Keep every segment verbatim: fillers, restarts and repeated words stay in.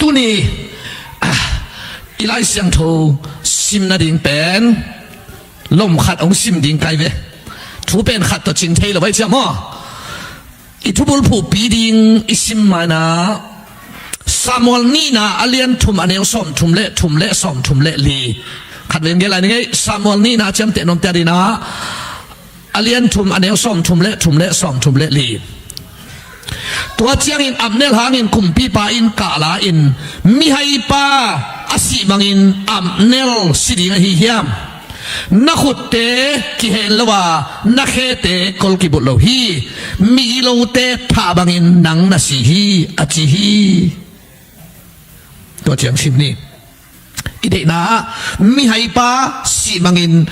Tuni, ah, i Lai Siangtho sim nading pen lom khat hong sim ding kai ve. Thu pen khat tawh cing thei lo vai ciam maw? I thubulphuhpi ding i sim maina Samuel nihna a lian thum a neu sawm thum le thum le sawm thum le li. Khat vei nge lai ni ngei, Samuel nihna ciamteh nuamte a dina a lian thum a neu sawm thum le thum le sawm thum le li. Tua ciangin Abner hangin kumpipa in kah la-in, mihaipa a sih bangin Abner si ding ahi hiam? Na khutte kihen lo a, na khete kol kibut lo hi. Migilote thah bangin nang na si hi, a ci hi. Tua ciang sim ni. I deihna ah, mihaipa sih bangin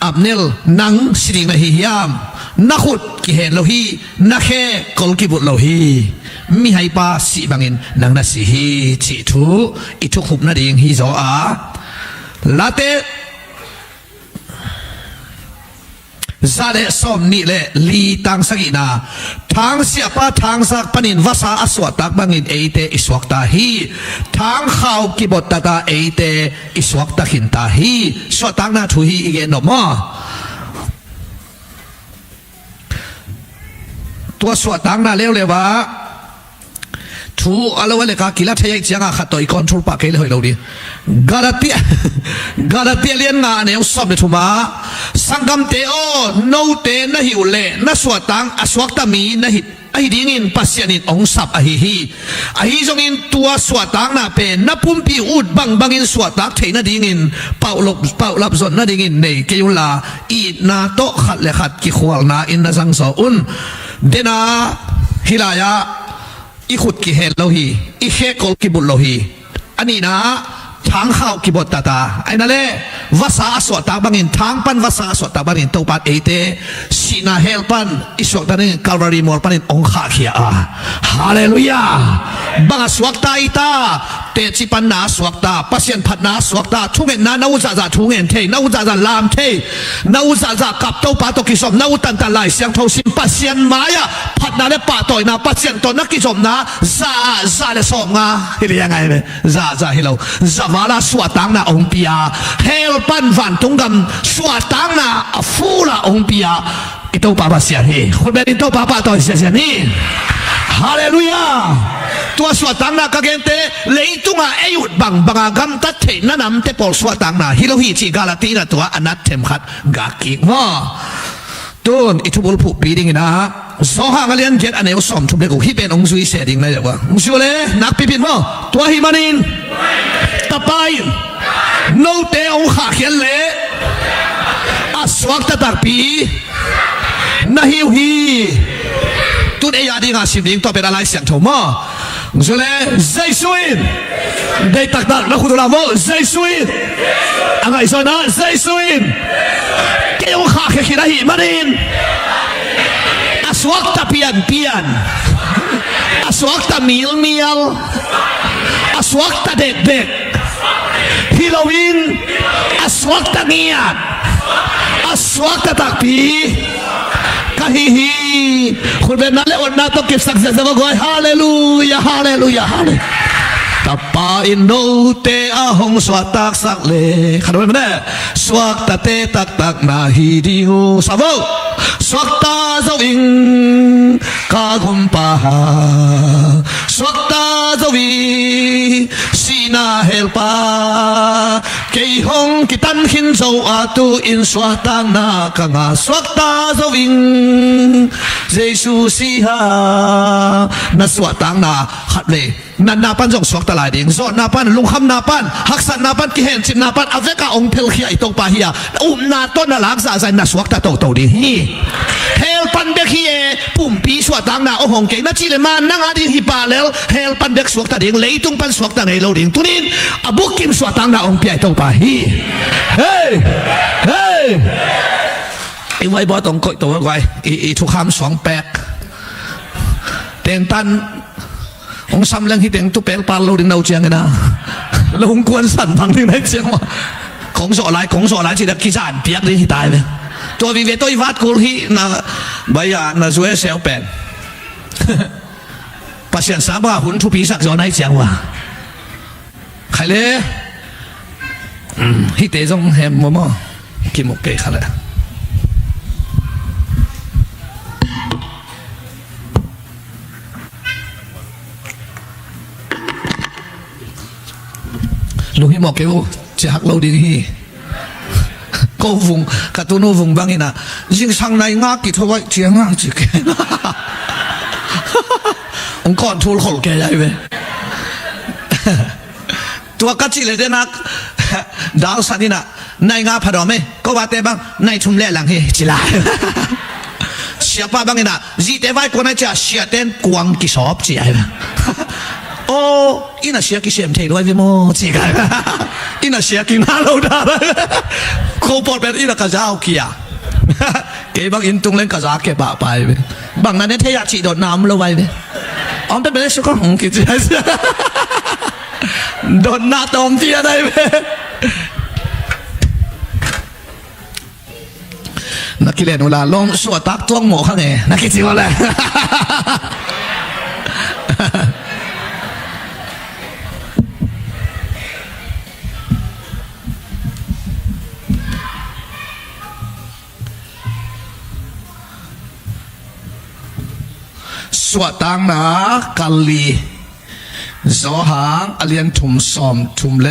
Abner nang si ding na hi hiam? Na khut kihen lo hi, na khe kol kibut lo hi. Mihaipa sih bangin nang na si hi, cih thu i thukhupna ding hi zaw a. Late za le sawm nih le li tang sagihna, thangsiahpa thangzak panin vasa a suahtak bangin eite i suakta hi. Thangkhau kibot tata eite i suakta khinta hi. Suahtakna thu hi i gen nop maw? Tua suahtakna leuleu ah thu a lo a leka kila thei ahih cianga khat tawh i control pah kei le hoih lo ding. Galatia, Galatia lian nga a neu sawm le thum ah, sanggamte aw, note na hih uh leh na suahtak, a suakta mi na hih ahi dingin Pasian in hong sap ahi hi. Ahi zongin tua suahtakna pen na pumpi ut bangbangin suahtak theih nadingin paulap, paulap zon nadingin nei kei unla, itna tawh khat le khat kikhualna in na zangzaw un. Dena hih lai-ah i khut kihen lo hi, i khekol kibut lo hi. A nihna ah thangkhau kibot tata, aina le vasa a suahtak bangin, thang pan vasa a suahtak bangin Topan eite sihna hell pan i suakta dingin Calvary mual panin hong khahkhia a. Halleluiah. Bang a suakta i ta? Teci panna a suakta, Pasian phatna a suakta, thungetna, na ut zahzah thungen thei, na ut zahzah lam thei, na ut zahzah kap, Topa tawh kizom, na ut tantan Lai Siangtho sim, Pasian mai-ah phatna le pahtawina, Pasian tawh na kizopna, za ah za le sawmnga hi liang ai ve. Za, za hi lo. Za vala suahtakna hong pia. Hell pan vantung gam suahtakna a fula hong pia i Topa Pasian hi. Khutbet in Topa pahtawi siasia ni. Halleluiah. Tua suahtakna ka gente, leitungah ei ut bangbanga gamtat theihna namte pawl suahtakna hi lo hi, cih Galati in a tua a nat themkhat gak kik maw? Tun i thubulphuhpi dingin ah, Johan a lian giat a neu sawmthum le guk, hih pen hong zui seh ding na hi uh a. Hong zui le nakpipin maw? Tua ahih manin Tapa in note hong khahkhiat leh a suakta takpi na hi uh hi. Tun ei a dinga sim ding, tua pen a Lai Siangtho maw? Zule, Jesu in. Deih taktak na khut uh la maw, Jesu in. A ngaihsutna, Jesu in. Kei hong khahkhia khin ahih manin, a suakta pianpian, a suakta milmial, a suakta dekdek hi loin, a suakta ngiat, a suakta takpi ka hi hi. Khutbetna le otna tawh kipsak ziahziah vua guai. Halleluiah, halleluiah, halleluiah. Tapa in note a hong suahtaksak le, khat vei mene, suaktate taktak na hi ding uh. Sa vo. Suakta zo ing ka gumpa ha. Suakta zo ing sihna hell pan. Kei hong kitan khin zo a tu-in suahtakna ka ngah. Suakta zo ing Jesu si ha. Na suahtakna khat vei natna pan zong suakta lai ding. Zawhna pan, lungkhamna pan, haksatna pan, kihencipna pan a vekah hong phelkhia i Topa hi a, upna tawh na lak zahzah in na suakta toto ding hi. Hell pan bek hi e, pumpi suahtakna hong hong kei na cih le, man nang a ding hi pah lel, hell pan bek suakta ding, leitung pan suakta ngei lo ding. Tunin a bukim suahtakna hong pia i Topa hi. Hei! Hei! I whiteboard hong koih to guai, i, i thukham suang pek. Tengtan hong sam leng hi teng tu pelpal lo ding na uh ciangin a, lo hong kuansan bang ding na uh ciang ua. Kong zawh lai, kong zawh lai ci dak kizan piak ding hi tai ve. Tua vive tawh i vat kul hi na, bai a na zue seu pen. Pasian sang bang a hun thupi sak zaw na uh ciang ua. le. Hite zong hem maw maw. Kimuk kei kha le. Lunghimawh kei uh, cia hak lo ding hi. Ko vung, ka tunu vung bangin ah, zingsang nai nga kitho aih cia nga ci kei. Hong kawn thul khol kei ai ve. Tua ka cih le denak, dau san in ah, nai nga phadawm e, ko vate bang, nai thum le lang hi, ci lai. Siapa bangin ah, zite vai kuan ai cia, siaten kuang kisawp ci ai. O, ina sia kisem thei luai ve maw, ci kai. Ina sia kinga lo da. Ko pawt pen ina ka zau kia. Kei bang inn tung leng ka za ke pahpai ve. Bang na ne thei ah cih dotna om lo vai ve. Om pe pe le suka hong kici. Dotna tawm tia dai ve. Na kilen uh la lawng suahtak tuang mawh kha nge na kici uh le. Suahtakna kal li. Johan a lian thum sawm thum le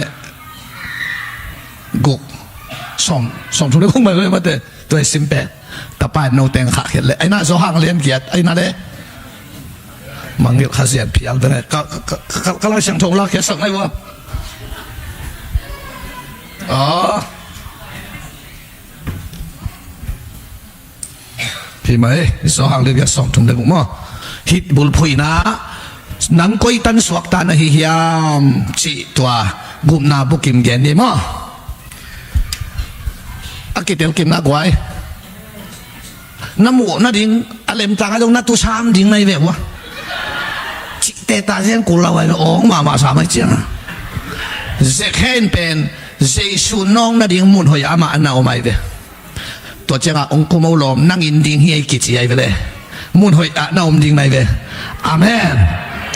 guk. Sawm, sawm thum le guk mai mai mate. Tua i sim pen. Ka pai no teng khah khiat le. Aina Johan a lian giat. Aina le. Mangil kha ziat phial dene. Ka, ka, ka, ka, ka lai siang thong la khiat sak nai wa. Oh. Hi mai, Johan lian giat sawm thum le guk maw. Hih bulphuhna, nang koi tan suakta na hi hiam, cih tua gupna bukim gen ni maw. A kitel kimna guai. Na muh nading, a lemtang a dong na tusam ding nai ve ua. Cihte ta zian kul lau ai ve, awng mahmah sa mai ciang. Zekhe in pen, Jesu nawng nading mun hoih a amah a na om ai ve. Tua ciangah ong kum o lawm nangin ding hi ei kici ai vele. Mun hoih ah na om ding nai ve. Amen.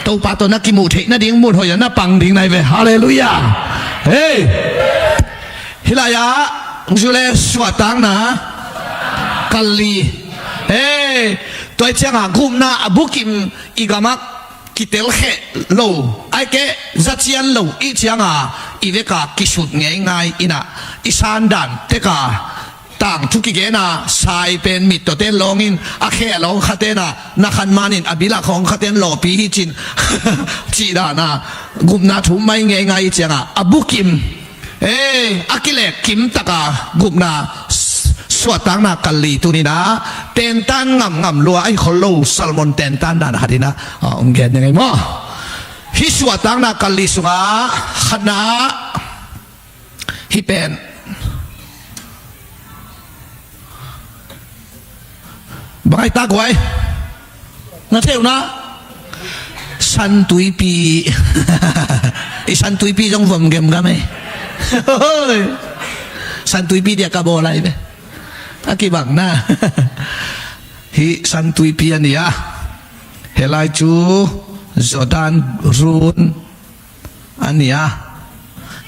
Topa tawh na kimuh theih nading mun hoih ah na pang ding nai ve. Halleluiah. Hei. Hilai-ah ong zu le suahtakna kal li. Hei. Tua ciangah gupna a bukim i gamak kitelkheh lo. Ai keh zacian lo i ciangah i veka kisut ngeingai inah i sandan teka tangthu kigena sai pen mittawte lawngin a khe a lawng khatena na khan manin a bila khawng khaten lawpi hi cin cih dana gupna thu mai ngeingai i cianga a bukim e a kilek kimtaka gupna suahtakna kalli tunina tentan ngamngam lua ahi khol lo Salmon tentan dana hatina ong gen ngai maw? Hi suahtakna kalli sunga khatna Hi pen bangai tak guai na theu na santuipi i santuipi zong vom gemgam e. Santuipi dia ka bawlai be a kibang na hi santuipi a nia helai cu Jordan run a nia.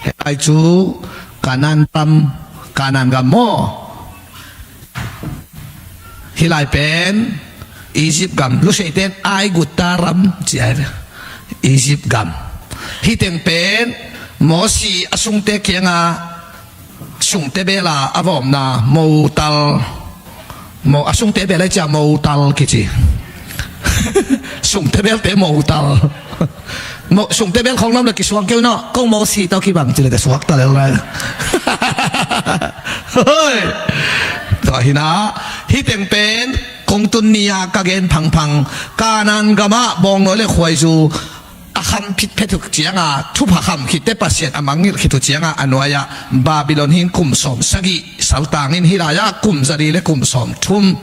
Helai cu Kanan tam Kanan gam maw? Hilai pen Egypt gam luseiten Aigutta ram ci ai ve. Egypt gam hiteng pen Mosi a sungte kianga sungte bela a vawmna motal mo a sungte bela i cia motal kici. Sungte belte motal. Sungte bel khong lam le kisuang keu na kong mo si tau kibang ci le te suak ta lel lai. Tua hina hiteng pen kong tun nia ka gen phangphang Kanan gama bawngnawi le khuaizu a kham phitphet uh cianga thupha kham khitte Pasian a mangngilh khit uh cianga a nuai-ah Babylon hin kum sawm sagih saltangin hilai-ah kum zali le kum sawm thum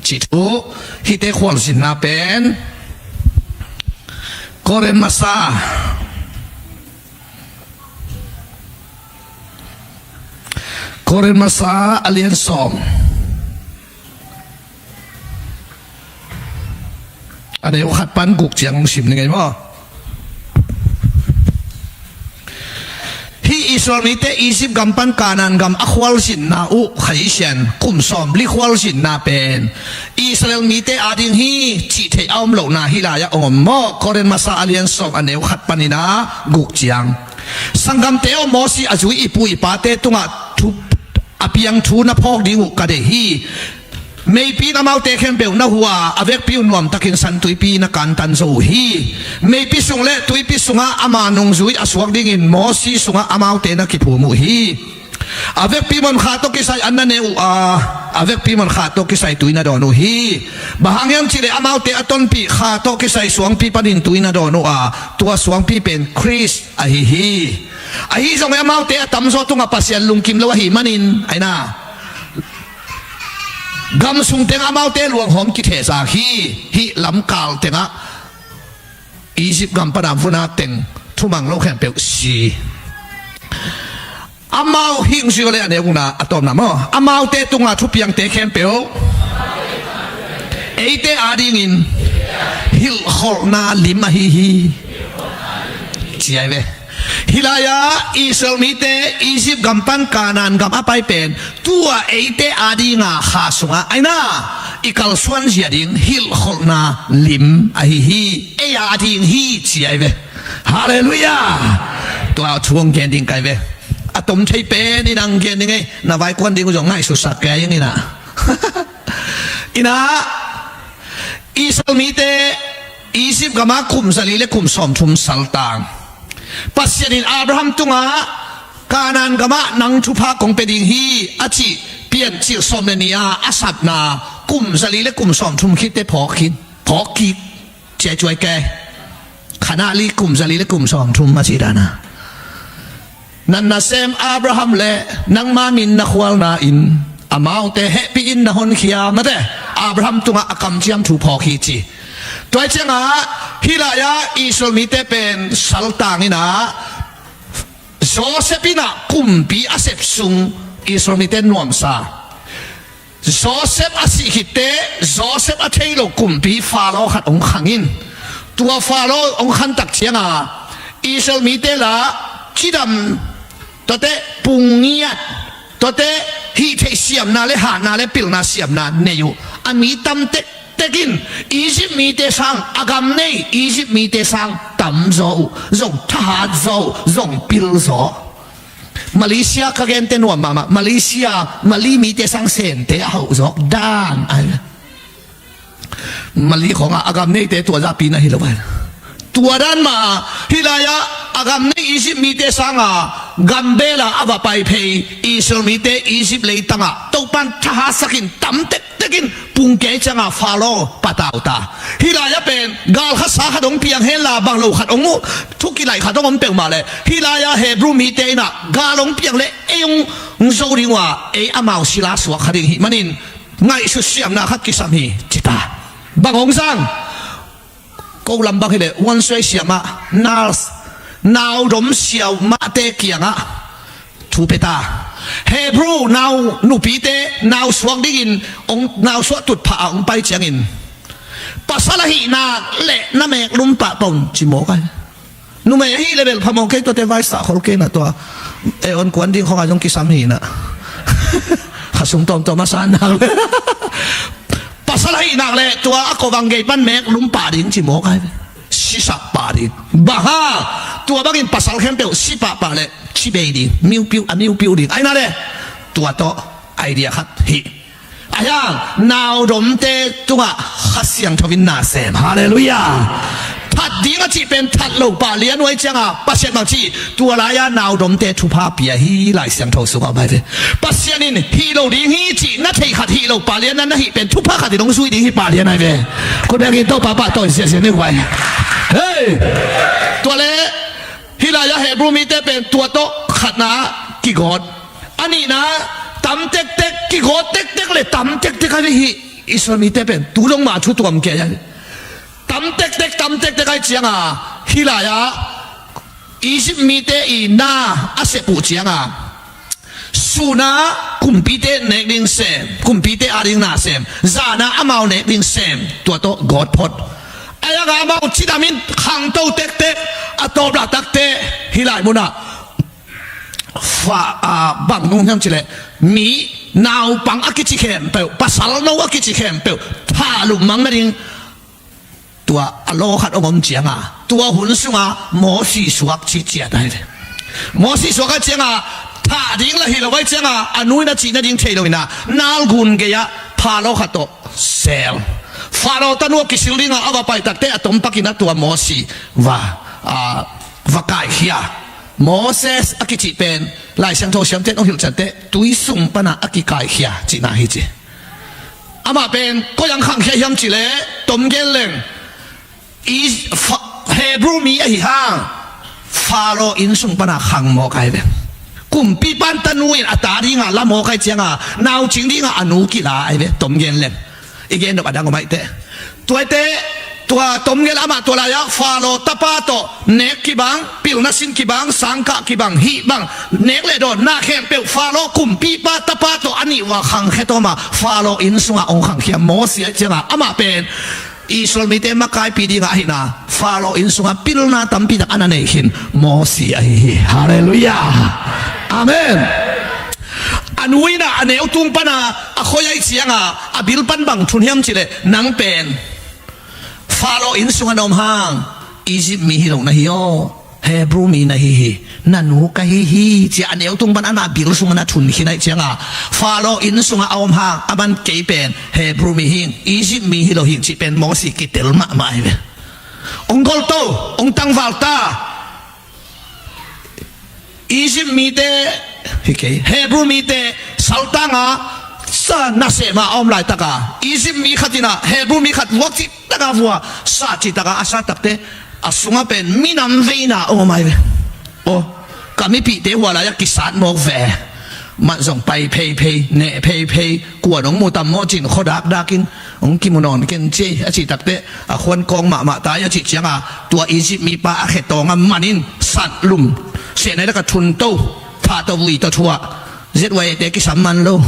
ci thu hite khualzinna pen Korin masa Korin masa a lian sawm a neu khat pan guk ciang sim ni ngei maw? Israel mite Egypt gam pan Canaan gam a khualzinna uh, Kha Siangtho kum sawmli khualzinna pen Israel mite ading hi cih theih a om lohna hih lai-ah hong om maw? Korin masa a lian sawm a neu khat panin ah guk ciang. Sanggamte aw, Mosi a zui i pu i pate tungah thu, a piang thu na phawk ding uh ka deih hi. Meipi in amaute khempeuh na huh a, a vekpi uh nuamtakin San Tuipi na kantan zo uh hi. Meipi sung le tuipi sungah ama nungzui a suak dingin Mosi sungah amaute na kiphum uh hi. A vekpi mun Kha tawh kisai an na ne uh a, a vekpi mun Kha tawh kisai tui na dawn uh hi. Bang hang hiam cih leh amaute a tonpih Kha tawh kisai suangpi panin tui na dawn uh a, tua suangpi pen Khrist ahi hi. Ahi zongin amaute a tamzaw tungah Pasian lungkim lo ahih manin, ai na, gam sung tengah amaute luanghawm kithehzak hi. Hih lamkal tengah Egypt gam pan a vun a teng thumang lo khempeuh si. Amau hih hong zui uh leh a neu gukna a tawpna maw, amaute tungah thupiangte khempeuh eite adingin hilhkholhna lim ahi hi, ci ahi ve. Hih lai-ah Israel mite Egypt gam pan Canaan gam a pai pen tua eite adinga Kha sungah, ai na, i kalsuan zia ding hilhkholhna lim ahi hi. Ei ading hi, ci ahi ve. Halleluiah. Tua thu hong gen ding ka hi ve. A tom thei pen in hong gen ding ei. Na vaikuan ding uh zong ngaihsutsak kei ing in ah. In ah, Israel mite Egypt gamah kum zali le kum sawmthum saltang. Pasian in Abraham tungah Canaan gamah nang thupha kong pia ding hi a cih Piancil sawm le nih-a a sapna kum zali le kum sawmthum khitte phawk khin, phawk kik, ciaicuai kei. Khanah li kum zali le kum sawmthum a cih dana. Na nasem Abraham le nangma min na khualna in amaute hehpih in na honkhia, mate, Abraham tungah a kamciam thu phawk hi ci. Tua hi ciangah hih lai-ah Israel mite pen saltang in ah Joseph in ah kumpi a sep sung Israel mite nuamsa. Joseph a sih khitte Joseph a thei lo kumpi Faro khat hong khang in. Tua Faro hong khan tak cianga Israel mite la cidam, tuate pungngiat, tuate hih theih siamna le hatna le pilna siamna nei uh. A mi tam tektek in Egypt mite sang, a gam nei Egypt mite sang tamzaw uh, zong thahatzaw uh, zong pilzaw. Malaysia ka gente nuam mahmah. Malaysia, Mali mite sang sente a hauhzawk dan ai. Mali khawngah a gam neite tua zahpi na hi lo ai. Tua dan mah hih lai-ah a gam nei Egypt mite sanga gambela a va pai phei Israel mite Egypt leitangah Topan thahatsakin tamtek tekin pungkei cianga Faro patauta. Hih lai-ah pen galkhat sa khat hong piang henla bang lo khat hong uh, thu kilaih khat hong om peuhmah leh hih lai-ah Hebrew mite in ah gal hong piang leh ei hong zo ding uh a, ei amau sila suak kha ding hih manin ngaihsut siamna khat kisam hi cita. Bang hong zang? Ko lam bang hileh vuansuai siamah, nurse, naudom siamahte kiangah thu pia ta. Hebrew nau nupite nau suak dingin hong, nau suah tutphah a hong pai ciangin, pasal ahih nak leh na meeklum pahpah un ci mawk ai. Numei ahih leh bel phamawh kei, tuate vaisah khol kei na tua. E on kuan ding khawngah zong kisam hi na. Khasum tawmtawm a san nak leh pasal ahih nak leh tua a kovang gei pan meeklum pah ding ci mawk ai. Sisap pah ding. Bang hang? Tua bangin pasal khempeuh si pahpah leh ci bei ding. Miupiu, a miupiu ding. Ai na leh tua tawh idea khat hi. Ahi hang naudomte tungah Kha Siangtho in na sem. Halleluiah. That ding a cih pen that lo pah lian uh ai cianga Pasian bang ci, tua lai-a naudomte thupha pia hi Lai Siangtho sungah om ai ve. Pasian in hih lo ding hi cih na thei khat hih lo pah lian na na hih pen thupha khat in hong zui ding hi pah lian ai ve. Khut bengin Topa pahtawi siasia ni huai. Hei. Tua leh hih lai-ah Hebrew mite pen tua tawh khatna kigawt. A nihna tam tektek, kigawt tektek le tam tektek ahi hi. Israel mite pen tu dong mah thu tuam kei ahi. Tam tektek, tam tektek ahi cianga hih lai-ah Egypt mite i na a sep uh cianga suna kumpite nek ding sem, kumpite ading na sem, zana amau nek ding sem, tua tawh gawt phot. Ahi hanga amau cidamin khangto tektek, a tawp laitakte hih lai munah fa, a, bang nung hiam cileh, mi naupang a kici khempeuh, pasal no a kici khempeuh thahlum mang nading tua a law khat ong om cianga, tua hun sunga Mosi suak ci ciat ahi ve. Mosi suak a cianga, thah ding la hi lo ai cianga, a nu in a cih nading thei lo ina, nalgun gei-ah Pharaoh khat tawh sel. Pharaoh tanu a kisil dinga a va pai takte a tom pakin a tua Mosi va, a, va kaikhia. Moses a kicih pen Lai Siangtho siamten ong hilh ciangte tui sung pana a kikaikhia cihna hi ci. Amah pen koi ang khangkhia hiam cileh, tom gen leng, i, fa, Hebrew mi ahi hang Pharaoh inn sung pana khang mawk ai ve. Kumpipan tanu in a ta dinga la mawk ai cianga, naucing dinga a nu kila ai ve, tom gen leng. I gen dok a dang om aih teh. Tuaite, tua tom gen amah tua lai-ah Pharaoh tapa tawh nek kibang, pilna sin kibang, sangkah kibang, hih bang, nek le dawn na khempeuh Pharaoh kumpipa tapa tawh a nih ua khangkhia tawma Pharaoh inn sunga ong khangkhia Mosi ai cianga, amah pen Israel mite makaipi dinga ahina Pharaoh inn sunga pilna tampi tak ana nei khin Mosi ahi hi. Halleluiah. Amen. A nu ina a neu tung pana a khoi ai cianga a bil pan bang thun hiam cileh, nang pen Pharaoh inn sunga na om hang Egypt mi hi lo na hi aw. Hebrew mi na hi hi, na nu ka hi hi, ci a neu tung pan ana bil sungah na thun khin ai cianga, Pharaoh inn sungah a om hang, a man kei pen Hebrew mi hing, Egypt mi hi lo hing, ci pen Mosi kitel mahmah ai ve. Ong gol to, ong tangval ta. Egypt mite, hi kei, Hebrew mite saltanga sa nasem a a om laitaka Egypt mi khat ina Hebrew mi khat vuak cih taka vua sa cih taka a sa takte a sungah pen minam veina om ai ve. Aw, ka mipihte hua lai-ah kisat mawk ve. Mat zong pai pheiphei, neh pheiphei, kua dong mu tam maw cin khuadak dakin hong kimu nawn ken ci a cih takte a khuan kawng mahmah tai a cih cianga tua Egypt mipa a khetawng a manin sat lum seh nai laka thun to, thah tawh vui tawh thuah. Zet wai te kisam man lo.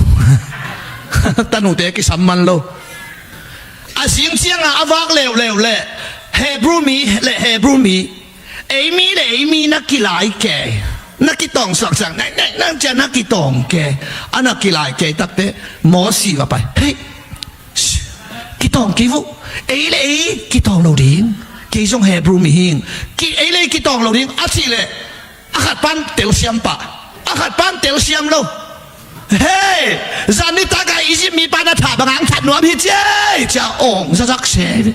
Tanute kisam man lo. A zing cianga a vak leuleu le Hebrew mi le Hebrew mi, ei mi le ei mi na kilai kei, na kitawng suaksuak, na, na, na, cia na kitawng kei, a na kilai kei takte Mosi va pai. Hei, kitawng kei vuh. Ei le ei kitawng lo ding. Kei zong Hebrew mi hing. Ki, ei le ei kitawng lo ding a cih leh a khat pan telsiam pah, a khat pan telsiam lo. Hei, zan nitaka Egypt mipa na thah banga ang that nuam hi ciei, cia awng zazak se.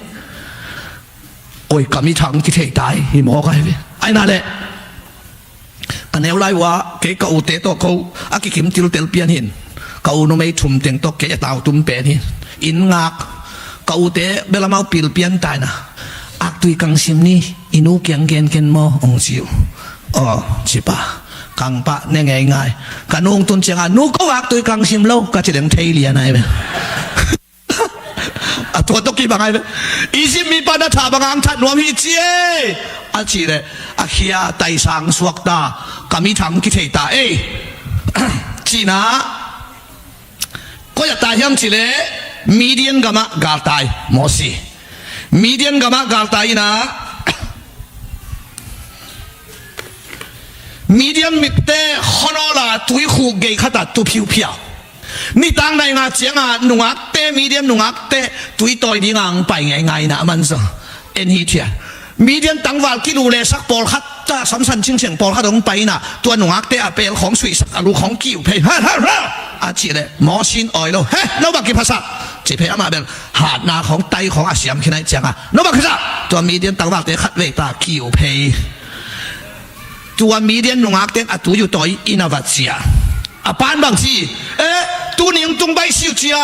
Oi, ka mi thang kithei tai hi mawk ai ve. Ai na leh a neu lai ua kei ka ute tawh ko a kikim tiltel pian hin, ka u numei thum teng tawh kei a tau tum pen hin, inn ngak, ka ute belamau pil pian taina. Aktui kangsim ni, i nu kiang gen ken maw, ong ci uh. Aw, ci pah. Kang pah ne ngeingai. Ka nung tun cianga nu ko aktui kangsim lo ka ci leng thei lian ai ve. A tua tawh kibang ai ve. Egypt mipa na thah banga ang that nuam hi ci ei a cih leh a khia taisang suak ta, ka mi thang kithei ta ei. Cihna. Koi a tai hiam cih leh Midian gamah galtai Mosi. Midian gamah galtai ina Midian mite khuanawl a tuikhuk gei khatah tu phiuphiau. Nitang nai nga cianga nungakte, Midian nungakte tui tawi dinga ang pai ngeingai ina a man zaw. En hi thia. Midian tangval kilu le sak pawlkhat ta, Samson cingciang pawlkhat hong pai ina tua nungakte a pel khawng suihsak a lu khawng kiu phei. Ha, ha, ha! A cih leh Mosi in awi lo. He, no bang kiphasak? Ci phei amah bel hatna khawng tai khawng a siam khin ai cianga no bang kiphasak? Tua Midian tangvalte khat vei ta kiu phei. Tua Midian nungakten a tui uh tawi ina va cia. A pan bang ci, eh, tuni hong tung baih siu cia.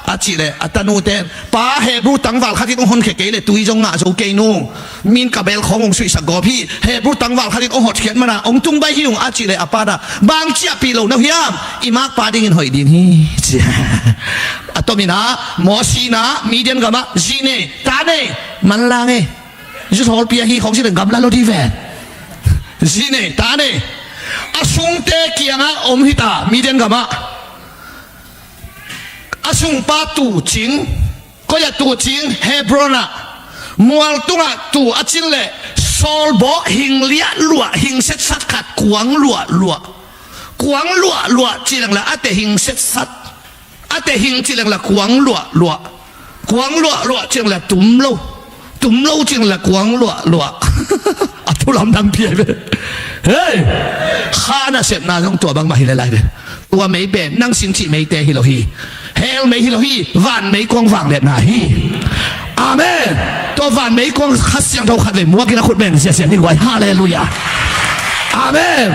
A cih leh a tanuten, pa, Hebrew tangval khatin hong honkhia kei leh tui zong ngah zo kei nung. Min ka bel khawng hong suihsak gawp hi. Hebrew tangval khatin hong hotkhiat mana hong tung baih hi ung a cih leh a pana, bang ciahpih lo na hiam? I makpa dingin hoih ding hi, cia. A tomin ah Mosi na Midian gamah zi nei, ta nei, manlang ei. Zu hawlpi ahi khawng si leng gamla lo dih ven. Zi nei, ta nei. A sungte kiangah om hita Midian gamah. A sungpa tuucing, koi ah tuucing, Hebron ah. Mual tungah tuu a cin leh sawlbawh hing liah luah, hing setsat khat kuang luah luah. Kuang luahluah ci leng la a tehing setsat. A tehing ci leng la kuang luahluah. Kuang luahluah ci leng la tum lo. Tum lo ci leng la kuang luahluah. A thu lamdang piai ve. Hei, kha nasepna zong tua bangmah hi le lai ve. Tua mei pen nang sin cih meite hi lo hi. Hell mei hi lo hi. Van meikuang vangliatna hi. Amen. Tua van meikuang Kha Siangtho khat vei muakin a khut beng siasia ni guai. Halleluiah. Amen.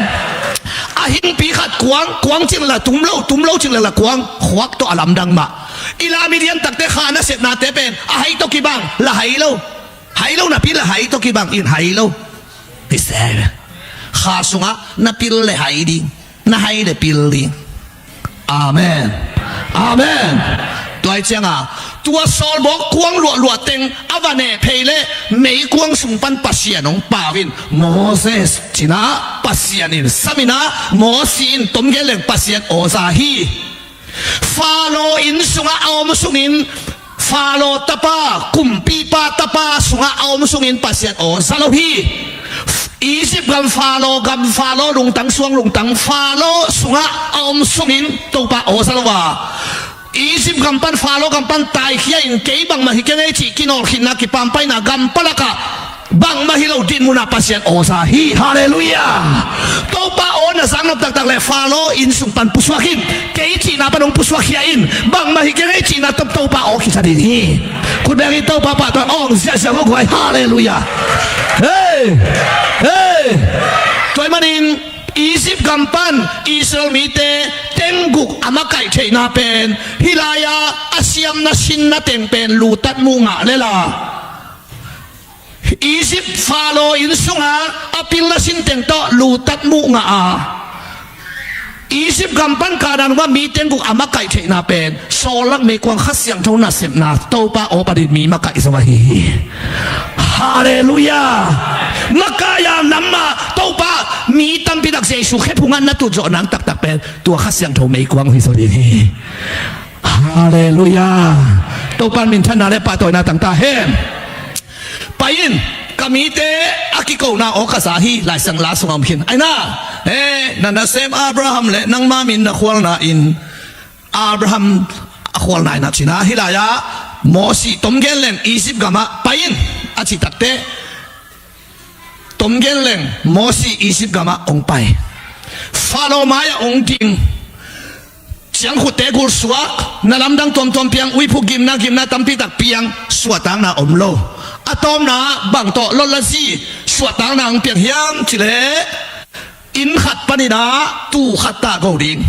A hingpi khat kuang, kuang ci leng la tum lo, tum lo ci leng la kuang, khuak tawh a lamdang mah. I la Midian takte kha nasepnate pen a hai tawh kibang la hai lo. Hai lo napi la hai tawh kibang in hai lo. Kha sungah na pil le hai ding, na hai le pil ding. Amen. Amen. Tua hi cianga tua sawlbawk kuang luahluah teng a va neh phei le meikuang sung pan Pasian hong pau in Moses cina Pasian in samin a Mosi in tomgen leng Pasian aw za hi. Faro inn sungah a om sungin Faro tapa, kumpipa tapa sungah a om sungin Pasian aw za lo hi. Egypt gam Faro, gam Faro lungtang, suang lungtang Faro sungah a om sungin Topa aw za lo a, Egypt gam pan, Faro gam pan taikhia in kei bangmah hi keng ei cih kinawlkhinna, kipampaina gam palakah bangmah hi lo dinmunah Pasian aw za hi. Halleluiah. Topa aw na zaknop taktak le Faro inn sung pan pusuak in, kei cihna pan hong pusuak khia in, bangmah hi keng ei cihna tawh Topa aw khisa ding hi. Khut beng in Topa pahtawi hong ziahziah ko guai. Halleluiah. Hei, hei. Tua ahih manin Egypt gam pan Israel mite tengguk a makaih theihna pen hih lai-ah a siamna sinna teng pen lutat muh ngah le la Egypt Faro inn sungah a pilna sin teng tawh lutat muh ngah a, Egypt gam pan Kanaan gam mi tengguk a makaih theihna pen sawlak meikuang Kha Siangtho nasepna Topa aw panin mi makaih zo ahi hi. Halleluiah. Makaih a nam mah Topa mi tampi tak Jesu khephungah na tutzawh nang taktak pen tua Kha Siangtho meikuang uh hi zo ding hi. Halleluiah. Topa minthanna le pahtawina tang ta hen. Pai in, ka mite a kikona aw ka za hi. Laisiangtho la sungah om khin. Aina, eh, na nasem Abraham le nangma min na khualna in Abraham a khualna in a cina hih lai-ah Mosi tomgen leng Egypt gamah pai in a cih takteh tomgen leng Mosi Egypt gamah hong pai. Faro mai-ah hong ding. Ciangkhutte gul suak, na lamdang tuamtuam piang, uiphuk gimna, gimna tampi tak piang, suahtakna om lo. A tawpna bang tawh lotlazi suahtakna hong piang hiam cih leh inn khat panin ah tuu khat tah go ding.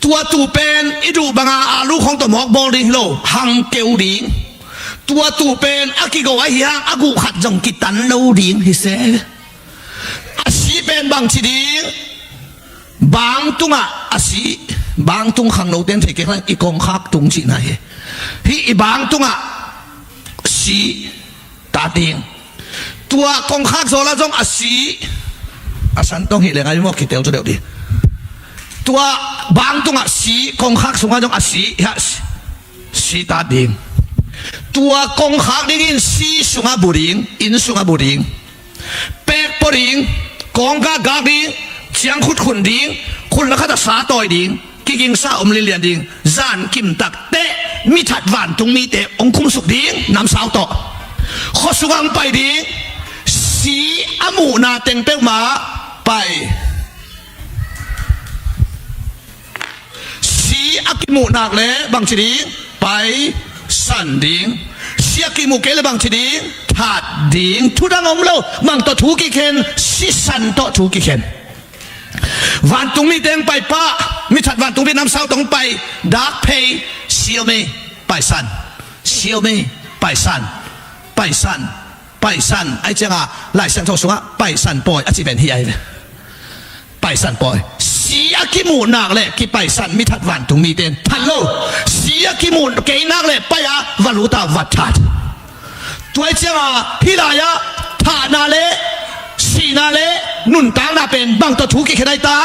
Tua tuu pen i duh banga aalu khawng tawh mawk bawl ding hi lo, hang keu ding. Tua tuu pen a kigo ahi hang a guh khat zong kitan lo ding hi se. A si pen bangci ding? Bang tungah a si. Bang tung khangnote in thei kei kha, i kongkhak tung cihna hi. Hih i bang tungah si tat ding. Tua kongkhak zawlah zong a si, a san tong hi leng a i mawk kitel tu deuh ding. Tua bang tungah si, kongkhak sungah zong a si, hiah si, si tat ding. Tua kongkhak dingin si sungah bu ding, inn sungah bu ding. Pek pua ding, kawng gakgak ding, ciangkhut khun ding, khun lakhat a sa tawi ding, kigingsa om lianlian ding. Zan kim takteh mithat vantung mite hong khumsuk ding, namsau tawh. Khua sungah hong pai ding, si a muhna teng peuhmah pai. Si a kimuh nak leh bangci ding? Paisan ding. Si a kimuh kei leh bangci ding? That ding. Thu dang om lo. Bang tawh thu kikhen? Sisan tawh thu kikhen. Vantung mite hong pai pah, mithat vantung mite namsau tawh hong pai, dak phei, siomei, paisan. Siomei, paisan. Paisan. Paisan. Ahi cianga Lai Siangtho sungah paisan pawi a ci pen hi ahi ve. Paisan pawi. Si a kimuh nak leh kipaisan, mithat vantung mite in that lo. Si a kimuh kei nak leh pai-a va lut a va that. Tua ahi cianga hih lai-ah thahna leh sihna leh nuntakna pen bang tawh thu kikhen ahi ta?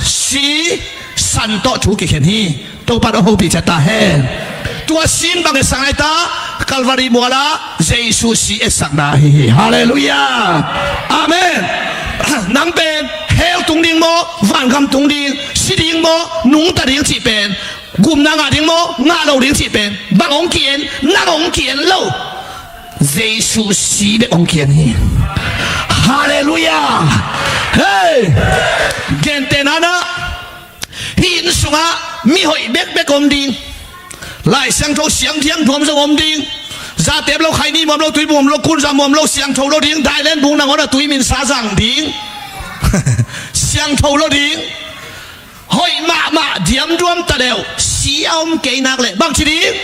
Sisan tawh thu kikhen hi. Topa in hong hopih ciat ta hen. Tua si in bang etsakna ahi ta? Calvary mualah Jesu si etsakna ahi hi. Halleluiah. Amen. Nang pen hell tung ding maw, vangam tung ding, si ding maw, nungta ding cih pen, gupna ngah ding maw, ngah lo ding cih pen, bang hong ki-en, nang hong ki-en lo. Jesu si bek hong ki-en hi. Halleluiah. Hei, gentehna-in ah, hih inn sungah mi hoih bekbek om ding, Lai Siangtho siang thiang duam zong om ding, zatep lo, khaini muam lo, tuiphum muam lo, kunza muam lo, siangtho lo ding, dailen bung nangawn a tui minsa zang ding, siangtho lo ding, hoih mahmah diamduam ta leh uh, si a om kei nak leh bangci ding?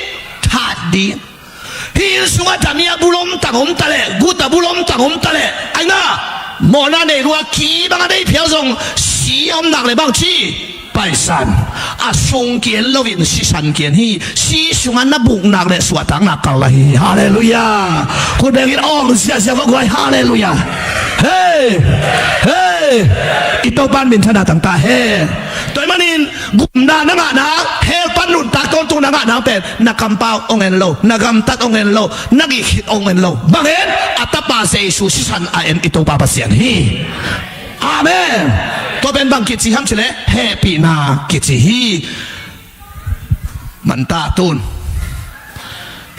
That ding. Hih inn sungah damiah bulom tang om ta leh, guta bulom tang om ta leh, aina mawhna nei lua, ki bang a nei phial zong, si a om nak leh bangci? Paisan. A sung ki-en loin sisan ki-en hi. Si sungah na buk nak leh suahtakna kal lai hi. Halleluiah. Khut bengin awng ziahziah va guai. Halleluiah. Hei, hei, i Topa'n minthanna tang ta hen. Tua ahih manin gupna na ngah nang, hell pan nuntak tawntung na ngah nang pen, na kampau hong en lo, na gamtat hong en lo, na gik khit hong en lo. Bang en? A Tapa Jesu sisan a en i Topa Pasian hi. Amen. Tua pen bang kici hiam cih leh hehpihna kici hi. Manta tun,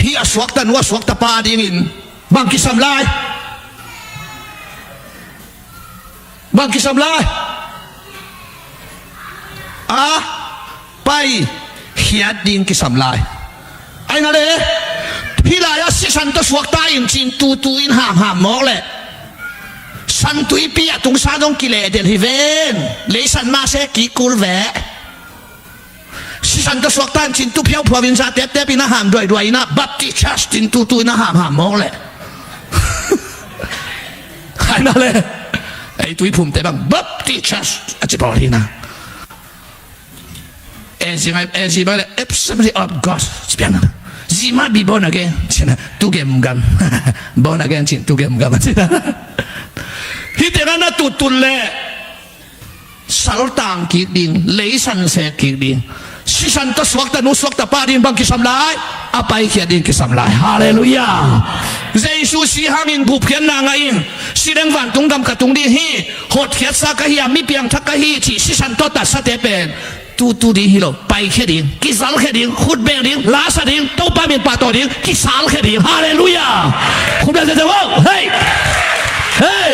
hih a suakta nu, a suakta pa dingin bang kisam lai? Bang kisam lai? A paikhiat ding kisam lai. Aina le, hih lai-ah sisan tawh suakta in cin tutu in hamham mawk leh, San Tuipi a tungsa dong kilehdelh hi ven. Leisan mah se kikul ve. Sisan tawh suakta in cin tu phiauphiau in, za teptep in a ham duaiduai in a, Baptist Church cin tutu in a hamham mawk leh. Aina le, ei tuiphumte bang Baptist Church a ci pawl hi na. Ezi mai, ezi mai le, Assembly of God ci piang na. Zi mah bi born again ci na, tu gemgam. Born again cin tu gemgam ci na. Hih tengah na tuttut leh, saltang kik ding, leisan sek kik ding. Sisan tawh suakta nu, suakta pa ding bang kisam lai? A paikhiat ding kisam lai. Halleluiah. Jesu si hangin gupkhiatna ngah in, si leng vantung gam ka tung ding hi, hotkhiatsa ka hi a, mi piangthak ka hi cih sisan tawh tatsate pen tutu ding hi lo, paikhia ding, kizalkhia ding, khutbeng ding, lasa ding, Topa min pahtawi ding, kisalkhia ding. Halleluiah. Khutbeng ziahziah vo. Hei, hei,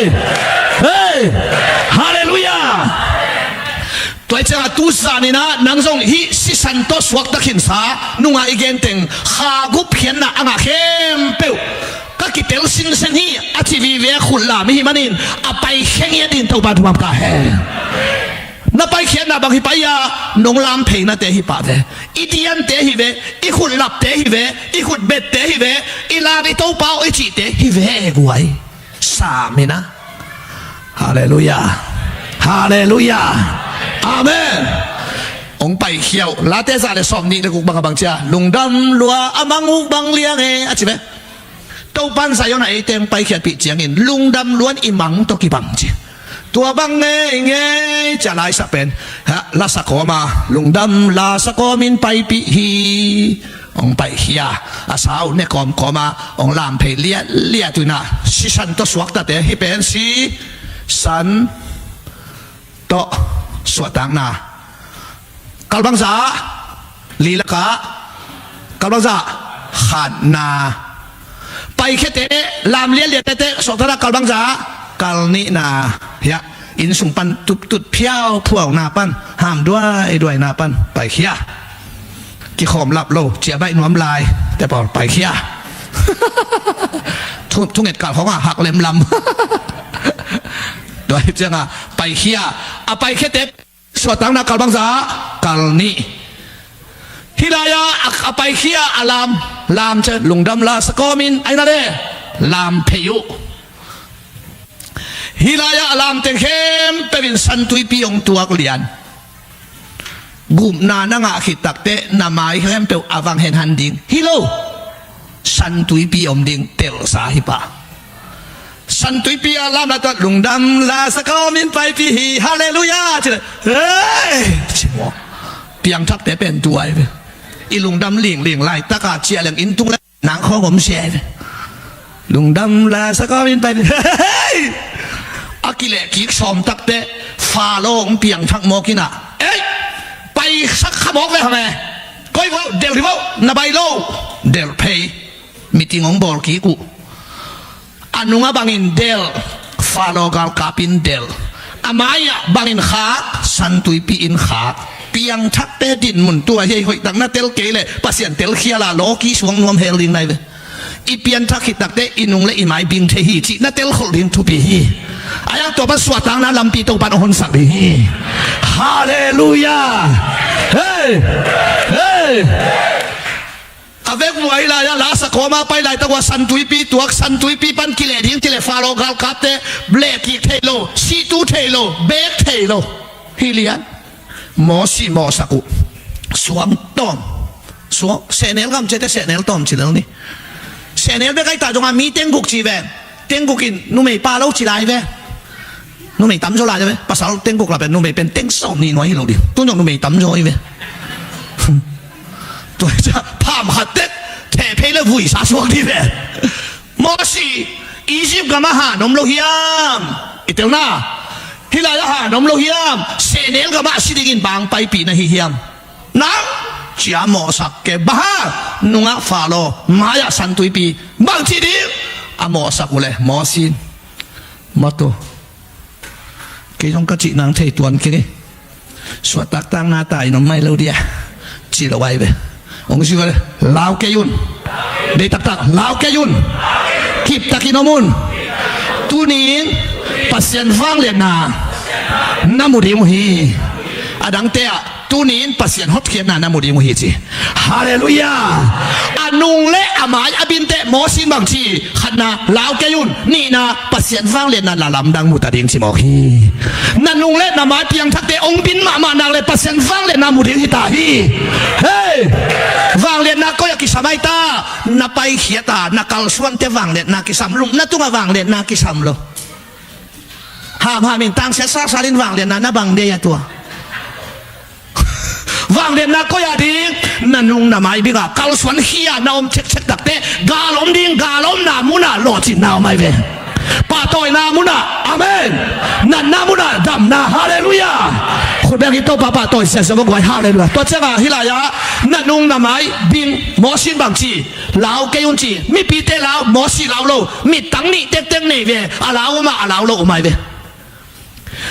hei. Halleluiah. Tua hi ciangah tu zan in ah nang zong hih sisan tawh suakta khinsa nungah i genteng kha gupkhiatna a ngah khempeuh ka kitel sinsen hi a ci vive khut lam i hih manin a paikhia ngiat ding Topa thupha pia ta hen. Na paikhiatna bang hi pah a, nong lam pheinate hi pah ve. I diante hi ve, i khutlapte hi ve, i khutbette hi ve, i lam i Topa aw i cihte hi ve guai. Sam hi na. Halleluiah. Halleluiah. Amen. Hong paikhia uh. Late za le sawm nih le guk bang a bang ci a, lungdam lua a mang uh bang liang e a ci ve. Topa'n Zion ah eite hong paikhiatpih ciangin lungdam luan i mang tawh kibang ci. Tua bang ngeingei ci a laisak pen, ha, lasa kawm a, lungdam lasa kawmin paipih hi. Hong paikhia a, sau ne kawmkawm a, hong lam phei liatliat uh in ah sisan tawh suaktate hi pen sisan tawh suahtakna. Kalbangza li lakah kalbangza khatna. Paikhiate lam liatliat tete suaktakna kalbangza kalnihna. Hiah inn sung pan tuttut phiauphiauna pan, ham duaiduaina pan paikhia. Kikhawm lap lo, ciah baih nuam lai te pawl paikhia. Thu, thunget kal khawng a hak lemlam. Tua hi ciangah paikhia. A paikhiate suahtakna kalbangza kalnih. Hih lai-ah a, a paikhia a lam, lam ciang lungdam lasa kawmin aina le lam phei uh. Hih lai-ah a lam teng khempeuh in San Tuipi hong tuak lian. Gupna na ngah khit takteh na mai khempeuh a vang henhan ding hi lo. San Tuipi om ding telsa hi pah. San Tuipi a lam lata lungdam lasa kawmin paipih hi. Halleluiah. Ci le, hei, ci maw. Piangthakte pen tuai ve. I lungdam lingling laitaka ciah leng inn tung le nang khawng om sia hi ve. Lungdam lasa kawmin paipih hi. A kilehkik sawm takteh Faro hong piangthak mawk in ah, ei, paisak kha mawk ve hang e. Koi vo, delh hi vo, na bai lo, delh phei. Meeting hong bawl kik uh. A nungah bangin delh, Faro galkap in delh. A mai-ah bangin khak, Santuipi in khak. Piangthakte dinmun tua hi ei, hoihtak na tel kei leh Pasian telkhial a lawki suang nuam hel ding nai ve. I pianthak khit takteh i nung le i mai bing thei hi cih na telkholh ding thupi hi. A iang tua pan suahtakna lampi Topan hong honsak ding hi. Halleluiah. Hei, hei. A vekvua i lai-ah Lasa kawma pai laitak ua Santuipi tuak, Santuipi pan kileh ding cih leh Faro galkapte leh kik thei lo, sihtu thei lo, beek thei lo. Hi lian. Mosi mawhsak uh. Suang tawm. Suang, sehnel gam ciate sehnel tawm ci lel ni. Sehnel bek ahi ta zongah mi teng guk ci ve. Teng guk in numei pa lo ci lai ve. Numei tamzaw lai ve. Pasal teng guk la pen numei pen teng sawm nih nuai hi lo ding. Tun zong numei tamzaw hi ve. Tua hi ciah pham khat tek theh phei le vuisa suak ding ve. Mosi, Egypt gamah han om lo hiam? I telna. Hih lai-ah han om lo hiam? Sehnel gamah si dingin bang paipih na hi hiam? Nang cia mawhsak kei. Bang hang? Nungah Faro, mai-ah Santuipi. Bangci ding? A mawhsak uh leh Mosi in, mawtaw, kei zong ka cih nang thei tuan kei. Suahtaktakna ta in om mai lo dia, ci lo ai ve. Hong ci ve, lau kei un. Deih taktak, lau kei un. Kiptakin om un. Tuni-in Pasian vangliatna na mu ding uh hi. A dangte ah, tuni-in Pasian hotkhiatna na mu ding uh hi ci. Halleluiah. A nung le a mai a binteh Mosi in bang ci? Khatna, lau kei un. Nihna, Pasian vangliatna la lamdang mu ta ding ci mawk hi. Na nung le na mai piangthakte hong bin mahmah nak le Pasian vangliatna mu ding hi ta hi. Hei! Vangliatna koi-ah kisam ai ta? Na paikhiat a na kalsuante vangliatna kisam, lupna tungah vangliatna kisam lo. Hamham in tangsiat salsal in vangliatna na bang dei a tua. Vangliatna koi-ah ding? Na nung na mai bingah kalsuan khia na om cekcek takteh gal om ding, gal omna munah lawhcinna om ai ve. Pahtawina munah, amen. Natna munah damna, halleluiah. Khut beng hi, Topa pahtawi siasia vok guai, halleluiah. Tua ciangah hih lai-ah na nung na mai bing, Mosi in bang ci? Lau kei un ci. Mipite lau, Mosi lau lo. Mittang nih tektek nei ve. A lau om a, a lau lo om ai ve.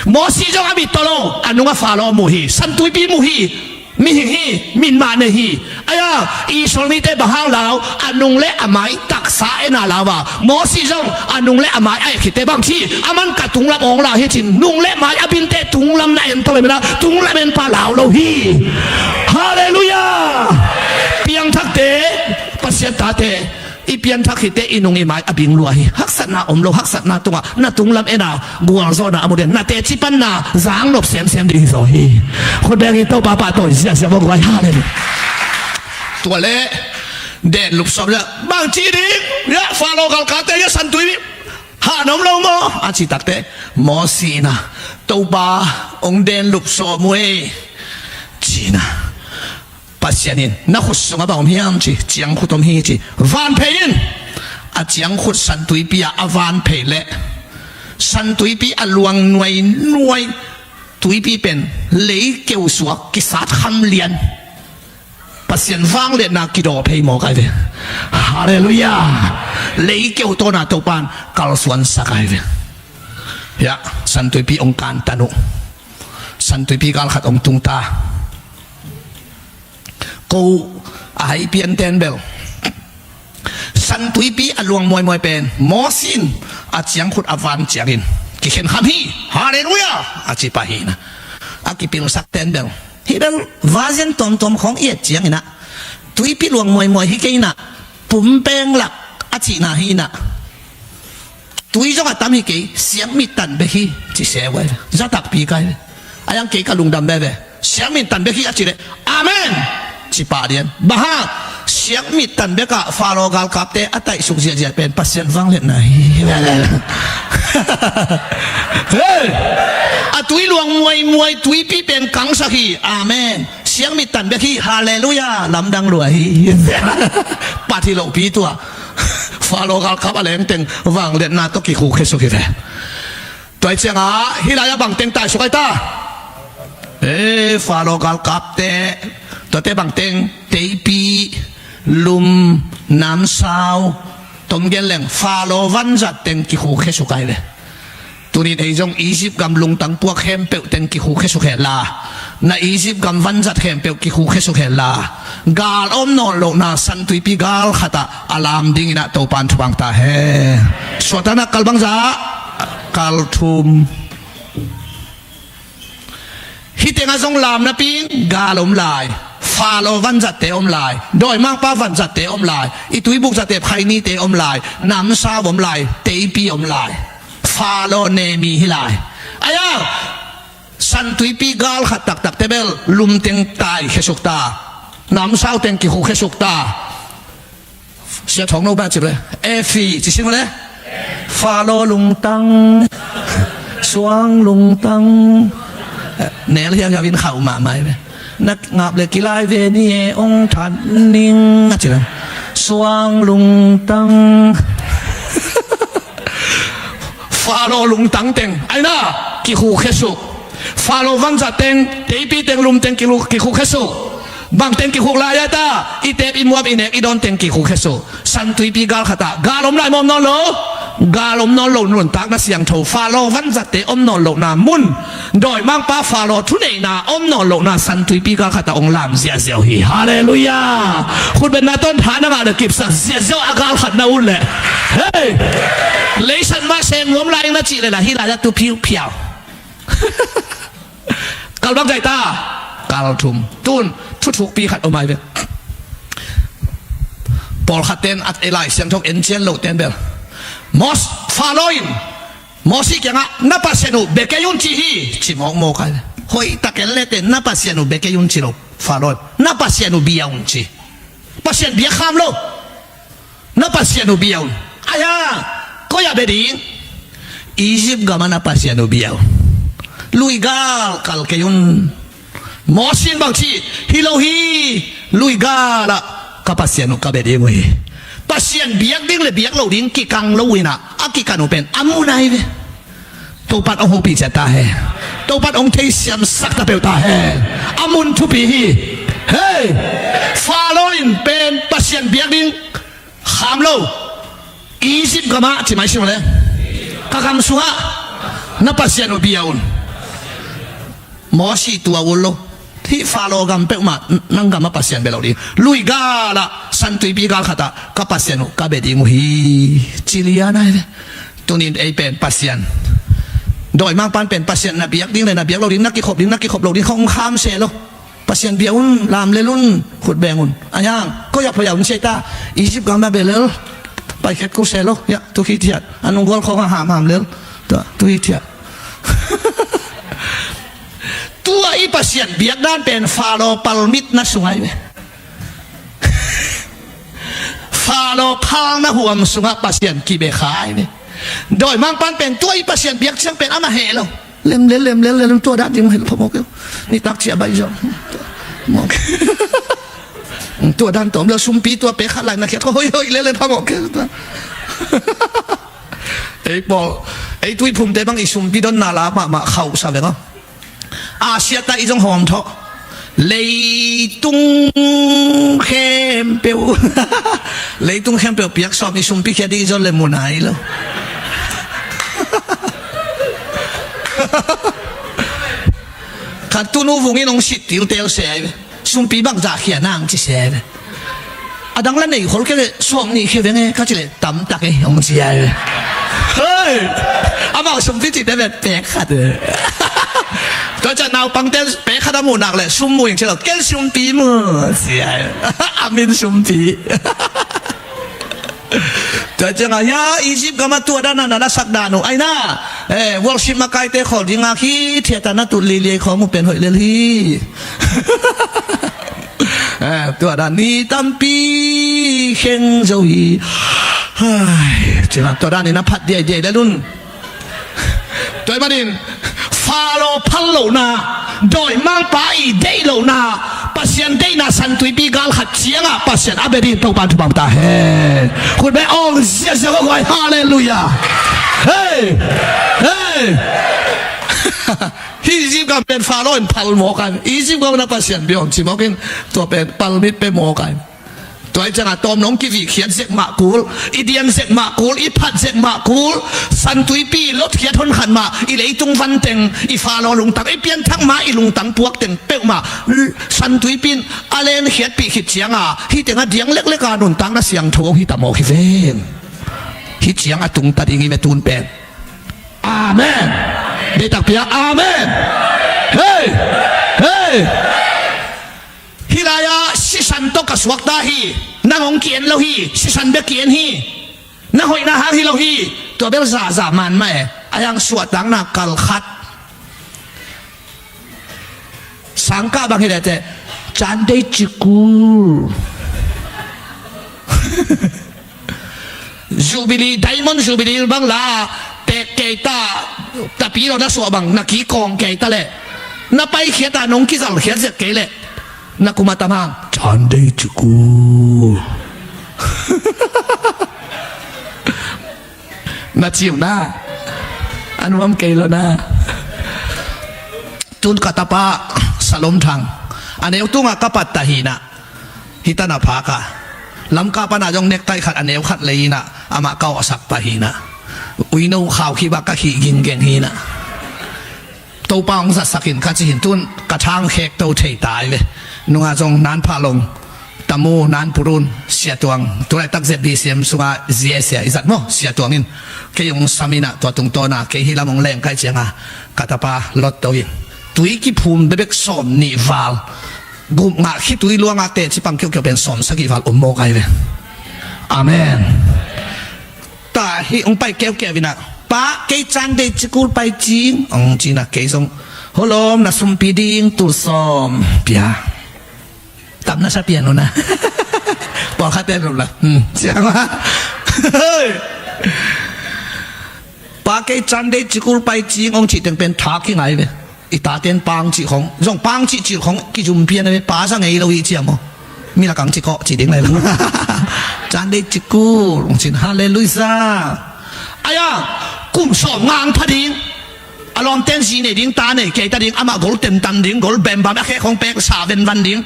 Mosi zong a mittaw lo, a nungah Faro mu hi, Santuipi mu hi, mihing hi, min mah nei hi. Aia, Israel mite bang hang lau? A nung le a mai taksa en a lau a. Mosi zong a nung le a mai a et khitteh bang ci? Aman ka tunglam awng la hi ci-in nung le mai a binteh tunglam na en tawh leh mena tunglam en pa lau lo hi. Halleluiah. Piangthakte, Pasian tate, i pianthak khitteh i nung i mai a bing lua hi. Haksatna om lo, haksatna tungah na tunglam en a gualzawhna a mu den, na teci panna zang nop semsem ding hi zaw hi. Khut beng hi, Topa pahtawi siasia vok guai, halleluiah. Tua leh den lup sawm leh bang ci ding? Ia, Faro galkapte ia, Santuipi han om lo maw a cih takteh Mosi in a, Topa, hong den lup sawm uh ei, ci-in a. Pasian in, na khut sungah bang om hiam ci? Ciangkhut om hi ci. Van phei in. A ciangkhut Santuipi ah a van phei leh Santuipi a luang nuainuai, tuipi pen leikeu suak kisat kham lian. Pasian vangliatna kidaw phei mawk ai ve. Halleluiah. Leikeu tawna Topan kalsuansak ai ve. Ia, Santuipi hong kantan uh. Santuipi gal khat hong tung ta. Ko a hai pianten bel Santuipi a luang muaimuai pen Mosi in a ciangkhut a van ciangin kikhen kham hi. Halleluiah. A ci pah hi na. A kipilsak ten bel, hih bel version tuamtuam khawng i et ciangin a, tuipi luang muaimuai hi kei na, pumpeng lak a cihna hi na. Tui zong a tam hi kei, siangmit tan bek hi, ci se uh ai ve. Za takpi kai ve. A iang kei ka lungdam veve. Siangmit tan bek hi a cih leh, amen, ci pah lian. Bang hang? Siangmit tan bekah Faro galkapte a taihsuk ziahziah pen Pasian vangliatna hi. Hei! A tui luang muaimuai tuipi pen kangsak hi. Amen. Siangmit tan bek hi. Halleluiah. Lamdang lua hi. Pat hi lohpi tua. Faro galkap a lengteng vangliatna tawh kikhukhe suk hi ve. Tua hi ciangah hih lai-ah bangteng taisuk ai ta? E, Faro galkapte, tuate bangteng, teipi, lum, namsau, tom gen leng Faro vanzat teng kikhukhesuk ai ve. Tunin ei zong Egypt gam lungtang puak khempeuh teng kikhukhesuk hen la, na Egypt gam vanzat khempeuh kikhukhesuk hen la, gal om nawn lohna Santuipi gal khatah a lam dinginah Topan thupang ta hen. Suahtakna kal bangzah? Kal thum. Hih tengah zong lam napi-in gal om lai, Faro vanzatte om lai, dawimangpa vanzatte om lai, i tuibuk zatep khainite om lai, namsau om lai, teipi om lai. Faro nemi hi lai. Ai-a, Santuipi gal khat taktakte bel lumteng taikhesuk ta, namsauteng kikhukhesuk ta. Sia thawng no ba ci le, e fi ci sing le, Faro lungtang, suang lungtang. Nel hiang hiang in khau mahmah ve. Na ngap le kilai ve ni e ong than ning a ci le, suang lungtang. Faro lungtang teng ai na kikhukhesuk. Faro vanzat teng, teipi teng, lum teng kikhu-, kikhukhesuk. Bangteng kikhuk lai-a ta, i tep i muap i nek i dawn teng kikhukhesuk. Santuipi gal khatah gal om lai maw, om nawn lo? Gal om nawn lo. Nuntakna siangtho Faro vanzatte om nawn lohna mun, dawimangpa Faro thuneihna om nawn lohna Santuipi gal khatah ong lam ziahziah uh hi. Halleluiah. Khutbetna tawn tha na ngah le kipsak ziahziah a gal khat na ut le, hei, leisan mah seng nuam lai ing na cih le la, hih lai-ah tu phiuphiau. Kal bang zai ta? Kal thum. Tun thuthukpi khat om ai ve. Pawlkhat ten a, e, Lai Siangtho en cian lo ten bel, Mos, Faro in Mosi kiangah, na Pasian uh bia kei un ci hi, ci mawkmawk ai ve. Hoih takin le ten na Pasian uh bia kei un ci lo. Faro in, na Pasian uh bia un ci. Pasian biak kham lo. Na Pasian uh bia un. Ai-a, koi-ah bia ding? Egypt gamah na Pasian uh bia un. Luigal kal kei un. Mosi in bang ci? Hi lo hi, luigal ah ka Pasian uh ka bia ding uh hi. Pasian biak ding le biak lo ding kikang lo uh hi-in ah, a kikan uh pen a mun ai ve. Topa'n ong hopih ciat ta hen. Topa'n ong theisiamsak ta peuh ta hen. A mun thupi hi. Hei, Faro in pen Pasian biak ding kham lo. Egypt gamah, ci mai sim le, ka gam sungah na Pasian uh bia un. Mosi tua ul lo. Hih Faro gam peuhmah nang gamah Pasian bia lo ding. Luigal ah, Santuipi gal khatah ka Pasian uh ka bia ding uh hi, ci lian ai ve. Tunin ei pen Pasian, dawimangpa'n pen Pasian na biak ding le na biak lo ding, na kikhop ding, na kikhop lo ding khong kham se lo. Pasian bia un, lam lel un, khut beng un. Ai-a, koi-ah phoih-ah un ci ai ta? Egypt gamah bia lel. Paikhiat kul se lo. Ia, tu hi thiat. A nunggual khong ah hamham lel. Tua, tu hi thiat. Tua i Pasian biak dan pen Faro palmitna sung ai ve. Faro phalna huam sungah Pasian kibia kha ai ve. Dawimangpa'n pen tua i Pasian biak ciang pen amah heh lo. Lemlel, lemlel, lemlel, tua dan ding heh lo, phamawh kei. Nitak ciah baih zaw. Mawh kei. Tua dan tawm lo, sumpi tua pek khat lai na khiat, hoih, hoih lel, lel, phamawh kei. Ei pawl, ei tuiphumte bang i sumpi donna la mahmah khauh sa veng aw. Asia ta i zong hawm thawh. Leitung khempeuh. Leitung khempeuh piak sawm i sumpi khia ding i zon le mu nai lo. Khat tunu vungin hong sit tiltel se ai ve. Sumpi bangzah khia nang ci se ai ve. A dang la nei khol kei leh sawm nih khia veng e ka cih leh tamtak e hong ci ai ve. Hei! Amau sumpi cihte pen pek khat e. Tua ciang naupangte pek khat a muh nak leh sum mu ing ci lo, ken sumpi mu ci ai. A min sumpi. Tua ciangah hia Egypt gamah tua dan a na lasak dan uh ai na. Eh, worship makaite khawl dingah khi thiata na tut lili khawng uh pen hoih lel hi. Eh, tua dan ni tampi kheng zo hi. Hai, cina tua dan ni na phat diaidiai lel un. Tua ahih manin Faro phal lohna, dawimangpa i deih lohna, Pasian deihna Santuipi gal khat ciangah Pasian a bia ding Topa'n thupha ta hen. Khut beng aw ziahziah kawkawi, halleluiah. Hei! Hei! Hih Egypt gam pen Faro in phal mawk ai. Egypt gam na Pasian bia hong ci mawk in, tua pen palmit pe mawk ai. Tua hi ciangah tawm nong kivihkhiat zek mah kul, i dian zek mah kul, i phat zek mah kul, San Tuipi lotkhiat honkhat mah, i leitung vanteng, i Faro lungtang, i pianthak mah, i lungtang puakteng peuhmah, San Tuipi in a lenkhiatpih khit ciangah hih tengah diang leklek a nuntakna siangtho hong hi ta mawk hi ven. Hih ciang a tungta ding hi ve tun pen. Amen. Deihtak pia, amen. Hei, hei. Hih lai-ah sisan tawh ka suakta hi. Nang hong ki-en lo hi. Sisan bek ki-en hi. Na hoihna hang hi lo hi. Tua bel zahzah man mah e. A yang suahtakna kal khat. Sangkah bang hi leh teh, caan dei cikul. Jubilee, Diamond Jubilee bang la, tek kei ta, tapi lo na suah bang, na kikawng kei ta leh, na paikhiat a nong kizalkhiat zek kei leh, na kum a tam hang, caan dei cikul. Na ciu na, a nuam kei lo na. Tun ka tapa Salom Thang, a neu tungah ka pat ta hi na. Hih tan a phak a, Lamka pan a zong nektai khat a neu khat lei hi na, amah ka awhsak pah hi na. Uino khau khibak ka khih ginggeng hi na. Topa hong zatsak in ka ci hi na, tun ka thang khek to thei ta hi ve. Nungah zong nan pha long, tamu nan purun, Sia Tuang, tu laitak Z B C M sungah Z S A i zat maw, Sia Tuang in kei hong sam hi na, tua tungtawn a kei hih lam hong leng ka hih ciangah ka tapa lot to in, tui kiphum bebek sawm nih val, gupngah khitui luangah teci pang kiukiau pen sawm sagih val om mawk ai ve. Amen. Tua hih hong pai keukeu in a, pa, kei caan dei cikul pai cing, hong ci na, kei zong, holom, na sumpi ding tul sawm pia. Tam na sa pian lo na. Pawlkhat pian lo la. Hmm, siang a. Pa, kei caan dei cikul pai cing, hong cih teng pen thak hi ngai ve. I taten pang cih khong, zong pang cih cil khong kizum pian a ve, pa sa ngei lo hi ciam aw. Mi lakang ci kawh ci ding lai lo. Caan dei cikul, hong cin, halleluiah. Aya, kum sawm ngang pha ding. A lawmten zi nei ding, ta nei kei ta ding, amah gol temtan ding, gol bembam, a khe khong pek sa venvan ding.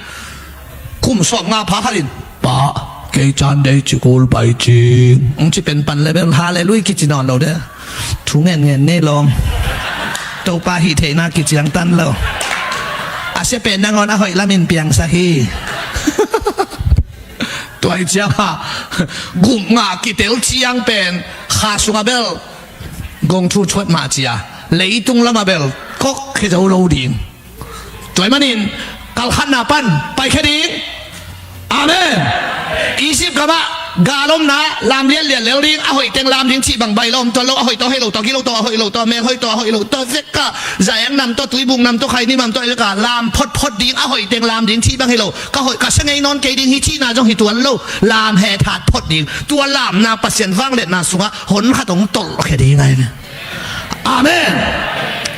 Kum sawm nga pha khat in, pa, kei caan dei cikul pai cing, hong ci penpan le bel, halleluiah kici nawn lo de. Thu ngen ngen nei lawm. Topa hih theihna kiciangtan lo. A sia pen nangawn a hoih lamin piangsak hi. Tua hi ciangah gupngah kitel ciang pen kha sungah bel gong thu thuat mah cia, leitung lamah bel kok khia zo lo ding. Tua ahih manin kalkhatna pan paikhia ding. Amen. Egypt gamah gal omna, lam lianlian lel ding, a hoih teng lam ding cih bang bai lawm tua lo, a hoih tawh a hoih lo tawh, a gilo tawh a hoih lo tawh, a mel hoih tawh a hoih lo tawh, vekah zaeng nam tawh, tuibuk nam tawh, khaini nam tawh, vekah lam photphot ding, a hoih teng lam ding cih bang hi lo. Ka hoih, ka sa ngei nawn kei ding hi cihna zong hi tuan lo. Lam hethat phot ding. Tua lamna Pasian vangliatna sungah hon khat hong tolhkhia ding ahi ve. Amen.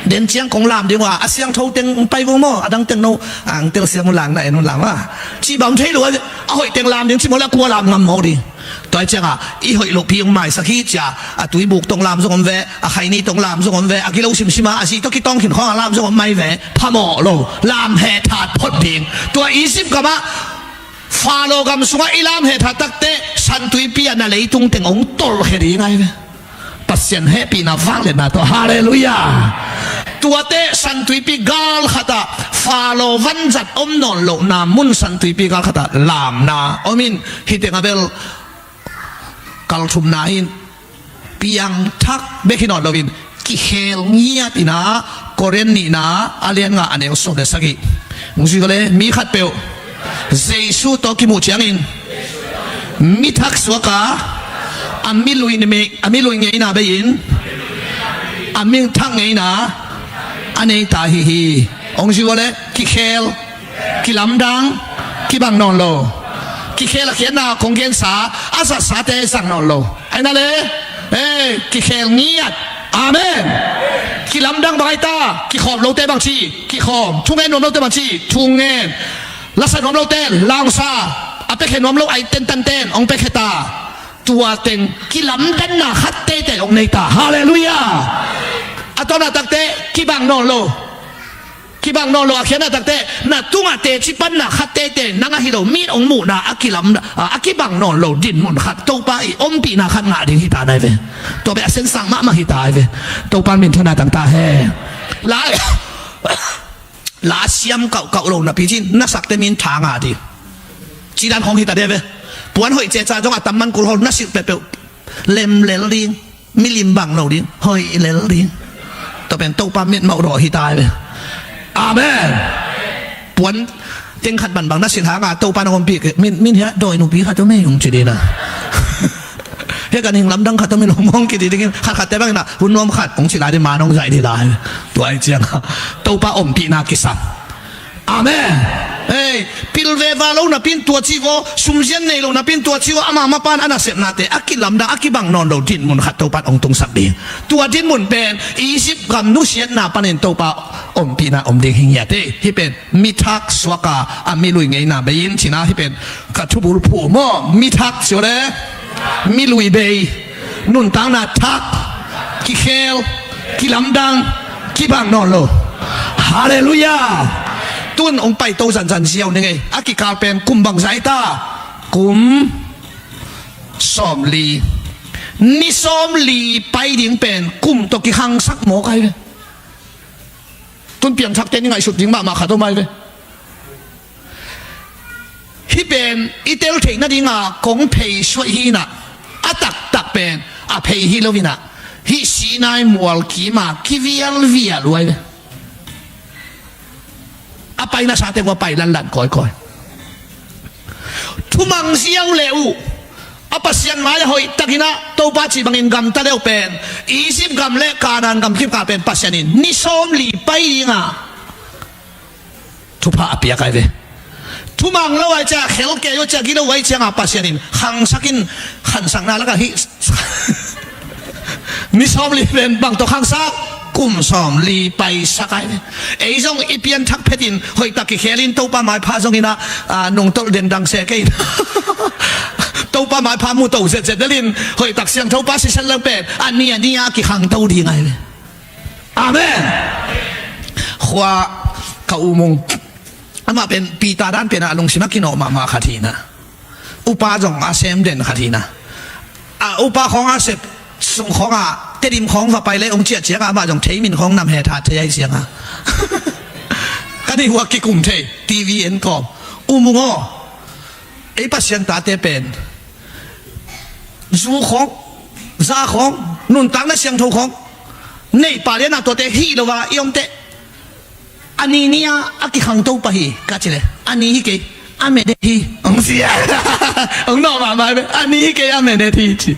Den ciang kong lam ding uh a, a siangtho teng pai vung maw, a dang teng no, ang tel siang uh lang na en uh lam a. Cih bang thei lo a, a hoih teng lam ding cih maw le a kua lam ngam maw ding. Tua hi ciangah i hoih lohpi hong maisak hi cia, a tuibuk tawh lam zong om ve, a khaini tawh lam zong om ve, a gilo simsim a, a zi tawh kitawng khin khawng a lam zong om mai ve, phamawh lo, lam hethat phot ding. Tua Egypt gamah Faro gam sungah i lam hethat takteh San Tuipi ah na leitung teng hong tolhkhia ding ahi ve. Pasian hehpihna vangliatna tawh. Halleluiah. Tuate San Tuipi gal khatah Faro vanzat om nawn lohna mun San Tuipi gal khatah lamna om in, hih tengah bel kalthumna in piangthak bek hi nawn loin kikhel ngiat in ah, Korin nihna a lian nga a neu sawm le sagih. Hong zui ko le, mi khatpeuh Jesu tawh kimuh ciangin mi thak suak a, a mi lui, a mi lui ngeina bei-in a mi thak ngeina a nei ta hi hi. Hong zui ko le, kikhel, kilamdang, kibang nawn lo. Kikhel a khiatna kong gensa, a zatsate zang nawn lo. Ahi na le, eh, kikhel ngiat. Amen. Kilamdang bang ahi ta, kikhawm lote bang ci, kikhawm. Thungen nuam lote bang ci, thungen. Lasa nuam lote, la hong sa. A piakhia nuam lo ai tentanten hong piakhia ta. Tua teng kilamdanna khat teitei hong nei ta. Halleluiah. A tawpna takte kibang nawn lo. Kibang nawn lo a khiatna takte, na tungah teci panna khat teitei nang ahi lo, mi in hong muhna a kilam, a, a kibang nawn lo dinmun khat Topa i ompihna khat ngah ding hi ta nai ve. Tua beh a sensang mahmah hi ta ai ve. Topa min thana tang ta he. La, la siam kauhkauh lo napi cin na sakte min tha ngah ding. Cidan khong hi ta de ve. Puan hoih ceca zong a tam man kul hol na silh peuhpeuh lemlel ding. Milim bang lo ding, hoih lel ding. Tua pen Topa mitmawh dawh hi ta ai ve. Amen. Puan teng khat bangbang na sin hanga Topa na ompih kei, min, min hiah dawi nupi khat om ei hong ci ding a. Hiah ganhing lamdang khat om ei hong mawng kiti dingin khat khatte bangin a hun nuam khat hong ci lai ding, man hong zaih ding lai. Tua ai cianga Topa ompihna kisam. Amen. Hei, pil veva lo napi in tua ci vaw, sumzian nei lo napi in tua ci vaw, ama mapan a nasepnate a kilamdang, a kibang nawn lo dinmun khat Topan hong tungsak ding. Tua dinmun pen Egypt gam nusiatna panin Topa ompihna om ding hi ngiat hi. Hih pen mithak suaka a milui ngeina bei in cina, hih pen ka thubul phu maw, mithak sio le milui bei. Nuntakna thak, kikhel, kilamdang, kibang nawn lo. Halleluiah. Tun hong paito zanzan ziau ni ngei. A kikal pen kum bangzah hi ta? Kum sawmli. Ni sawmli pai ding pen kum tawh kikhangsak mawk ai ve. Tun piangthakte ni ngaihsut ding mahmah khat om ai ve. Hih pen i tel theih nadinga kong phei suaih hi inah, a taktak pen a phei hi lo inah, hih Sinai mual kima kivialvial uh ai ve. A pai nasa teng uh a pai lanlan kawikawi. Thumang ziau le uh a Pasian mai-ah hoihtakinah Topa cih bangin gamta le uh pen Egypt gam le Kanaan gam kipkah pen Pasian in ni sawmli pai dinga thupha a piak ai ve. Thumang lo ai ciah, khelkei uh ciah, gilo ai cianga Pasian in khangsakin khansakna lakah hih ni sawmli pen bang tawh khangsak? Kum sawmli paisak ai ve. Ei zong i pianthak phetin hoihtak kikhelin Topa maipha zonginah, a, nungtolh dendang se kei. Topa maipha muto zetzet delin hoihtak siangthopa sisan leng pen a ni a ni a kikhangto ding ai ve. Amen. Khua ka umung amah pen Peter dan penah a lungsim a kinawh mahmah khat hinah. Upa zong a sem den khat hinah. A upa khawng a sep sung khawngah Tedim khawng va pai le ong ciah ciangah amah zong theimin khawng nam he tha thei ai ciangah. Ka ni huak kikum thei T V en kawm. Umung aw. Ei Pasian tate pen zu khawng, za khawng, nuntakna siangtho khawng neih pah lianah tuate hih lo a i omte a ni ni-a a kikhangto pah hi ka ci le, a ni hi kei, a medet hi. Hong sia. Hong nawh mahmah hi ve. A ni hi kei, a medet hi ci.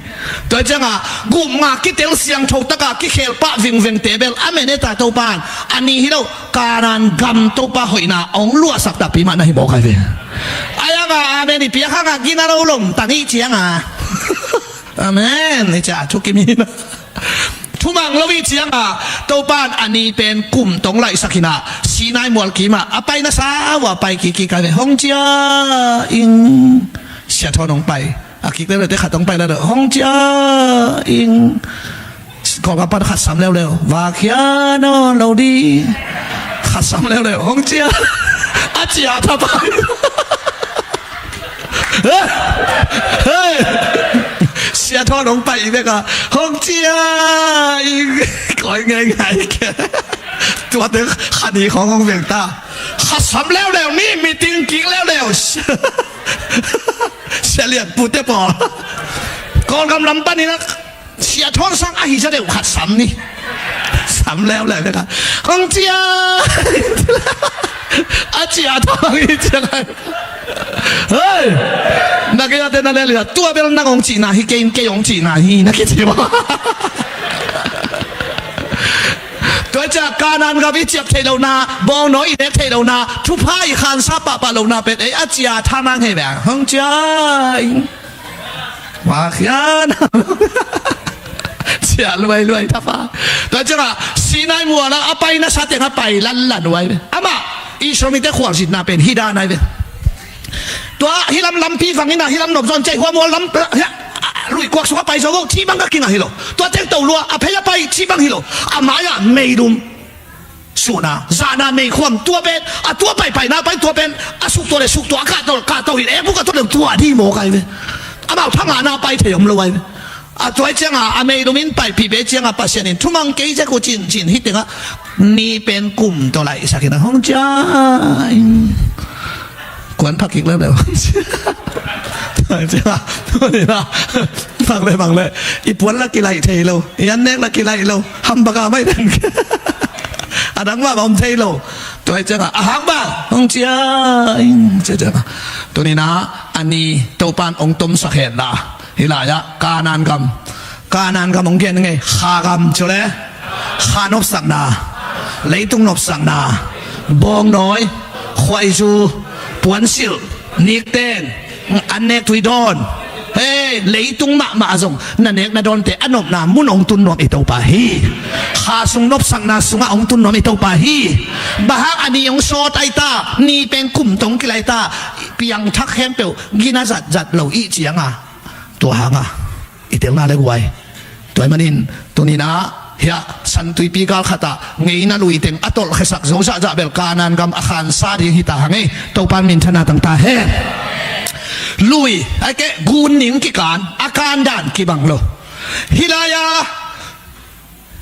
Tua ciangah gupnga kitel siangtho taka kikhel pah vingvengte bel a medet a Topa in a ni hi lo. Kanaan gam Topa hoihna hong luahsak takpi mah na hi mawk ai ve. Ai ama amen i piak hangah gina lo lom tang i cianga. Amen i cia thukim hi na. Thumang lo i cianga Topa in a ni pen kum tong laihsak hinah Sinai mual kimah a pai nasa uh a pai kiki kai ve. Hong cia ing. Sia thawn hong pai. A kik leulete khat hong pai lado hong cia ing. Kawlgam pan khat sam leuleu, vakhia nawn lo di. Khat sam leuleu hong cia. A cia thapai. Hei. Sia thawn hong pai i veka hong cia ing. Kawi ngeingai kia. Tuate khat ni khawng hong veng ta. Khat sam leuleu ni, meeting kik leuleu. Sia lian pute pawl. Kawlgam lam panin a sia thawn sang ahi za deuh khat sam ni. Sam leuleu veka hong cia. A cia thawn hong hi cia. Hei. Na kei ate na lel ina tua bel nang hong cihna hi kei in kei hong cihna hi na kici maw? Tua cia Kanaan gam i ciap theih lohna, bawngnaw i nek theih lohna, thupha i khansa pahpah lohna pen ei a cia tha mang hei bang hong cia ing. Mah khian. Cia luailuai thapha. Tua ciangah Sinai mualah a pai nasa tengah pai lanlan uai ve. Amah Israel mite khualzinna pen hi dan ai ve. Tua hilam lampi vangin a hilam nopzon cei hua mual lam, kuak sungah pai zo vo, cih bang ka kingah hi lo. Tua teng to lua, a phei a pai cih bang hi lo. A mai-ah meidum, suhna, zahna, meikhuam, tua pen, a tua paipaina pai tua pen, a suktua le suktua, a kahto, kahto hi le, ekbuk a to le tua di mawk ai ve. Amau thangahna pai thei om lo ai ve. A tua ciangah a meidum in paipih beh ciangah Pasian in thumang kei zek uh cincin hi tengah ni pen kum tawh laihsak in a hong ciah in. Kuan phakik leuleu. Ciangah, mang le mang le, i puan la kilaih thei lo, i annek la kilaih lo, hambaka mai den. A dang mah om thei lo. Tua ciangah a hang bang hong ciah in, ciah ciangah. Tuninah a ni Topan hong tomsak hen la. Hih lai-ah Kanaan gam, Kanaan gam hong gen ngei, Kha gam, cu le Kha nopsakna, leitung nopsakna, bawngnawi, khuaizu, puansilh, nikteng, annek tui dawn. Hei, leitung mahmah a zong na nek na dawnte a nopna mun hong tun nuam i Topa hi. Kha sung nopsakna sungah hong tun nuam i Topa hi. Bang hang a ni hong sawt ai ta, ni pen kum tawh hong kilai ta, piangthak khempeuh gina zatzat lo i cianga. Tua hanga i telna le guai. Tua ahih manin tuninah hiah Santuipi galkhatah ngeina lui teng a tolhkhiasak zo zahzah bel Kanaan gam a khansa ding hita hang ei. Topan minthanna tang ta hen. Lui ai keh gun ning kikan, a kandan kibang lo. Hih lai-a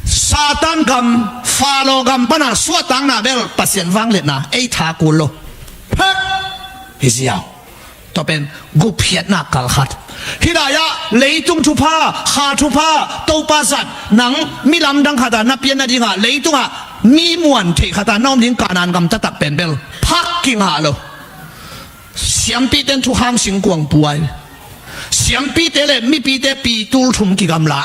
Satan gam, Faro gam pana suahtakna bel Pasian vangliatna ei tha kul lo. Phek hi ziau. Tua pen gupkhiatna kalkhat. Hih lai-ah leitung thupha, kha thupha, Topa zat, nang mi lamdang khata na pian nadingah leitungah mi muan theih khata na om ding Kanaan gam taktak pen bel phak kingah lo. Siampite in thukham singkuang puai. Siampite le mipite pitul thum kigamla.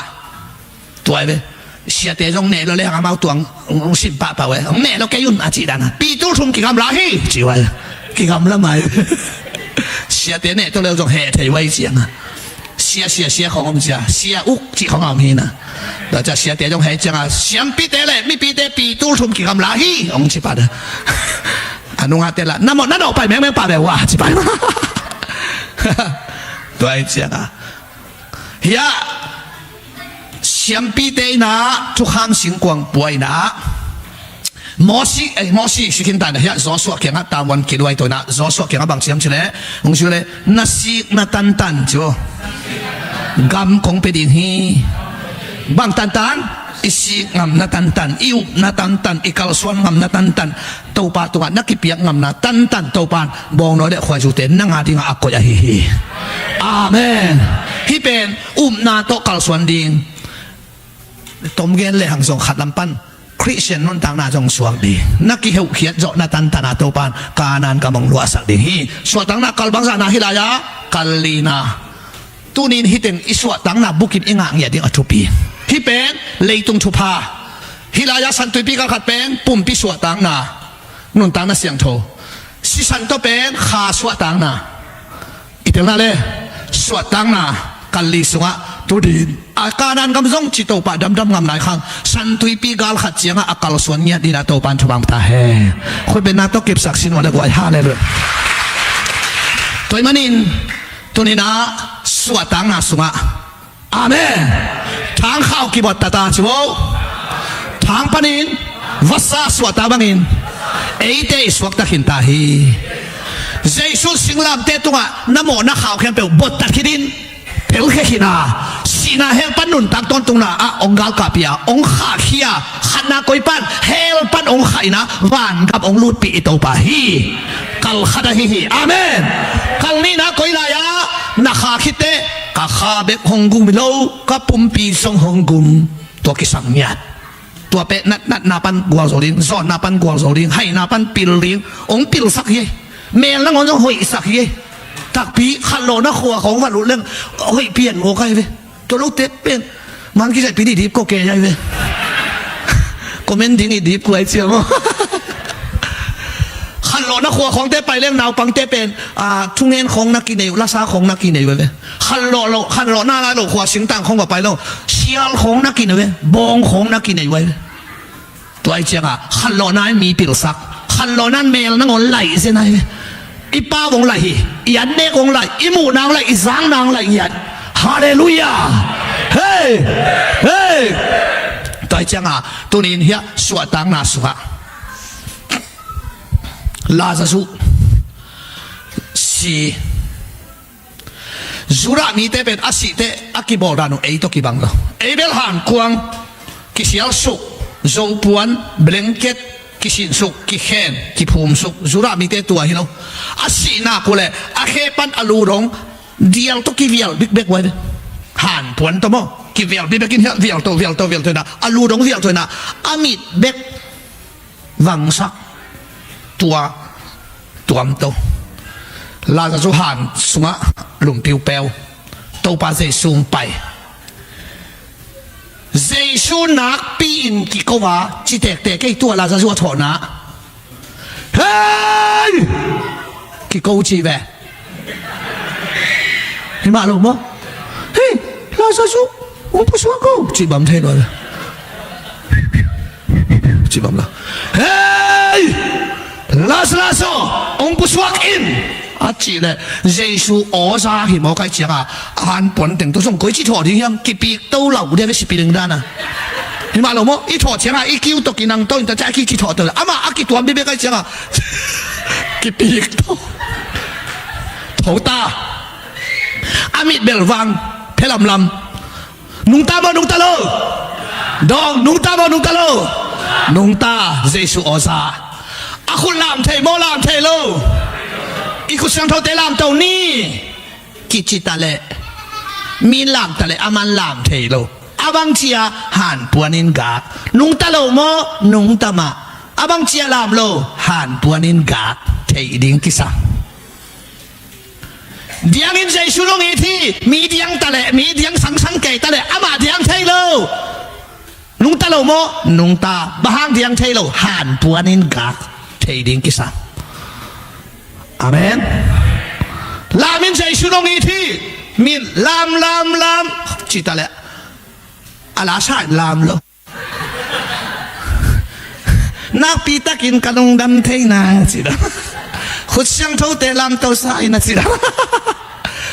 Tua hi ve. Siate zong neh lo le hang amau tuang hong sim pahpah ve. Hong neh lo kei un a cih dana. Pitul thum kigamla hi ci vai. Kigamla mai. Siate neh to le zong heh thei vai cianga. Sia, sia, sia khong om cia. Sia uk cih khong a om hi na. Tua cia siate zong heh cianga. Siampite le mipite pitul thum kigamla hi. Hong ci pah da. A nungate la. Na mawh, na nawh pai mengmeng pah ve ua ci pai. Tua hi cianga. Hiah siampite inah thukham singkuang puai inah Mosi, eh, Mosi sikin ta inah hiah Joshua kiangah tavuan kiluai to inah Joshua kiangah bang ciam cileh hong cileh na sik na tantan cio gam kong pe ding hi. Bang tantan? I sik ngamna tantan, i upna tantan, i kalsuan ngamna tantan. Topa tungah na kipiak ngamna tantan Topan bawngnawi le khuaizute nang a dingah a koih ahi hi. Amen. Hih pen upna tawh kalsuan ding. Tom gen le hang zong khat lam pan Khristian nuntakna zong suak ding. Na kiheuhkhiat zawhna tantana Topan Kanaan gam hong luahsak ding hi. Suahtakna kal bangzahna hih lai-ah kal lina. Tunin hih teng i suahtakna bukim i ngah ngiat ding a thupi. Hih pen leitung thupha. Hih lai-ah Santuipi galkhat pen pumpi suahtakna, nuntakna siangtho. Sisan tawh pen kha suahtakna. I telna le suahtakna kal li sungah tudin a Kanaan gam zong ci Topa damdam ngam lai khang Santuipi galkhat ciangah a kalsuan ngiat dina Topan thupha ta hen. Khutbetna tawh kipsak sin wale guai. Halleluiah. Tua ahih manin tuninah suahtakna sungah. Amen. Thang khau kibuat tata ci vo. Thang panin vasa suahta bangin eite i suakta khinta hi. Jesu singlamte tungah na mawh na khau khempeuh buat takhit in telkhia khina. Sihna hell pan nuntak tawntungna ah hong galkapia hong khahkhia khatna koi pan hell pan hong khaina vangam hong lutpih i Topa hi. Kalkhat ahi hi. Amen. Kalnihna koi lai-ah na kha khitte ka kha bek hong gum hi lo, ka pumpi zong hong gum. Tua kisang ngiat. Tua peh natnatna pan gualzo ding, zawnna pan gualzo ding, haina pan pil ding. Hong pilsak hi. Mel nangawn zong hoihsak hi. Takpi khatlawhna khua khawng va lut leng hoih pian ngawk ahi ve. Tua lote pen man kizaihpi dih dip ko ke ahi ve. Comment ding i dip kuai ciang aw. Khatlawhna khua khawngte pai leng naupangte pen thungen khawng na kinei uh, lasa khawng na kinei uh ahi ve. Khatlawh lo, khatlawhna lai lo khua singtang khawng va pai lo. Sial khawng na kinei uh ahi ve. Bawng khawng na kinei uh ahi ve. Tua ahi cianga khatlawhna in mi pilsak. Khatlawhna in mel nangawn laih zen ahi ve. I pau hong laih hi. I annek hong laih. I muhna hong laih. I zakna hong laih ngiat. Halleluiah. Hei, hei. Tua hi cianga tunin hiah suahtakna sungah Lazarus si. Judah mite pen a sihte a kibawl dan uh ei tawh kibang lo. Ei bel hankuang kisialsuk, zopuan, blanket kisinsuk, kikhen kiphumsuk. Judah mite tua hi lo. A sihna kuleh a khe pan a lu dong dial tawh kivial bikbek uh ai ve. Hanpuan tawh maw kivial bikbek in hiah vial to vial to vial to ina a lu dong vial to ina a mit bek vangsak. Tua tuamto. Lazarus han sungah lumpiu peu. Topa Jesu pai. Jesu nakpi-in kiko a citektek kei tua Lazarus a thawhna. Hei! Kiko ci ve. Hi mah lo maw? Hei, Lazarus, hong pusuak o. Cih bam thei lo. Cih bam lo. Hei! Lazarus aw, hong pusuak in. A cih leh Jesu aw za hi maw kai cianga a hanpuan teng tawh zong koi ci thawh ding hiam? Kipikto lo dia ve sipi ding dana. Hi mah lo maw? I thawh cianga i kiu tawh kinang tawh in ta ciah a kici thawh tawh amah a kituam bibia kai cianga kipikto. Tho ta. A mit bel vang phe lamlam. Nungta maw nungta lo? Dong, nungta maw nungta lo? Nungta. Jesu aw za. A khut lam thei maw lam thei lo? I khut siangthote lamto ni. Kici taleh min lam taleh a man lam thei lo. A bang cia hanpuan in gak. Nungta lo maw nungta mah? A bang cia lam lo hanpuan in gak. Thei ding kisam. Diangin Jesu nong it hi. Mi diang taleh mi diang sangsang kei taleh amah diang thei lo. Nungta lo maw? Nungta. Bang hang diang thei lo? Hanpuan in gak. Thei ding kisam. Amen. Lam in Jesu nong it hi. Min lam lam lam ci taleh a la sa in lam lo. Nakpi takin ka lungdam thei na ci lo. Khut siangthote lamto sa in a ci lo.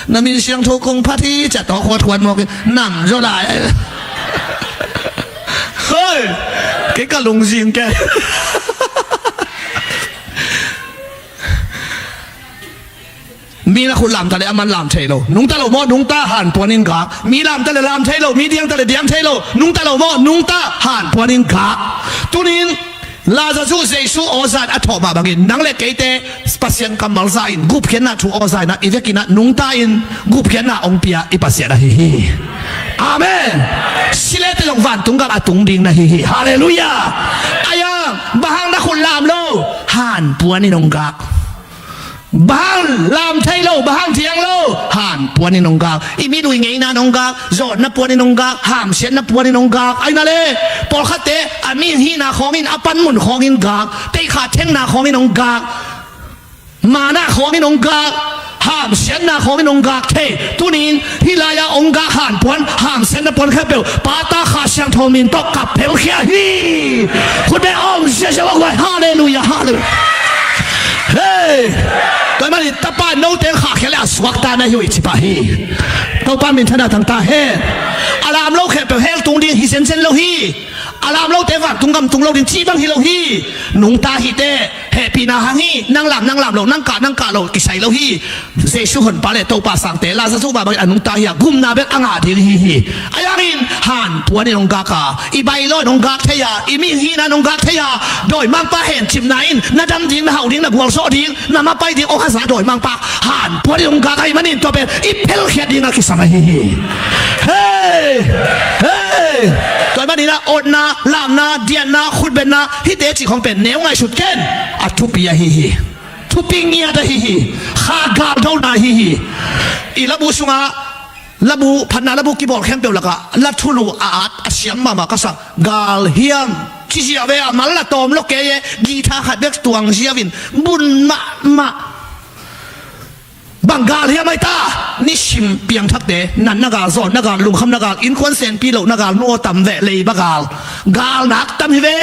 Na min siangtho kong phat hi cia tawh khuatkhuat mawk in nam zaw lai. Hoi. Kei ka lungzing ke. Mi na khut lam taleh a man lam thei lo. Nungta lo maw nungta hanpuan in gak. Mi lam taleh lam thei lo. Mi diang taleh diang thei lo. Nungta lo maw nungta hanpuan in gak. Tunin Lazarus Jesu aw zan a thawh mah bangin nang le keite Pasian kammal za in gupkhiatna thu aw za inah i vekinah nungta in gupkhiatna hong pia i Pasian ahi hi. Amen. Silete zong vantung gam a tung ding na hi hi. Halleluiah. Ayang bang hang na khut lam lo? Hanpuan in hong gak. Bang hang lam thei lo? Bang hang diang lo? Hanpuan in hong gak. I mit ui ngeina in hong gak. Zawtna puan in hong gak. Hamsiatna puan in hong gak. Aina le pawlkhatte a mihing hihna khawngin a panmun khawngin gak. Teikhat thengna khawngin hong gak. Mana khawngin hong gak. Hamsiatna khawngin hong gak thei. Tunin hih lai-ah hong gak hanpuan hamsiatna puan khempeuh Pata Kha Siangtho min tawh kap phelkhia hi. Khutbeng om ziazia vak vai. Halleluiah, halleluiah. Hei. Tua ahih manin tapa note khahkhia le a suakta na hi uh i cipah hi. Topa minthanna tangta hen. A lam lo khempeuh hell tung ding hi zenzen lo hi. A lam lote vantung gam tung lo ding cih bang hi lo hi. Nungta hi teh. Hehpihna hang hi. Nang lam nang lam lo nang kah nang kah lo kisai lo hi. Jesu honpa le Topa sangte Lazarus mah bangin a nungta hi a gumna bek a ngah ding hi hi. A yangin hanpuan in hong gak a i bylaw in hong gak thei a i mihing hihna in hong gak thei a dawimangpa hencipna in na dam ding na hauh ding na gualzawh ding na mapai ding hong haza dawimangpa hanpuan in hong gak ahih manin tua pen i phelkhiat ding a kisam ahi hi. Hei. Hei. Tua ahih manin a otna lamna dianna khutbetna hihte cih khawng pen neu ngaihsut ken. A thupi ahi hi. Thupi ngiat ahi hi. Kha galdona ahi hi. I labu sungah labu phatna labu kibawl khempeuh lakah la thulu a at a siam mahmah ka sa. Gal hiam cizia ve a mal la tawm lo kei e. Guitar khat bek tuang ziau in bun mahmah. Bang gal hiam ahi ta? Nisim piangthakte natna gal zawtna gal lungkhamna gal innkuan senpi lohna gal nu aw tam veh leiba gal. Gal nak tam hi ve.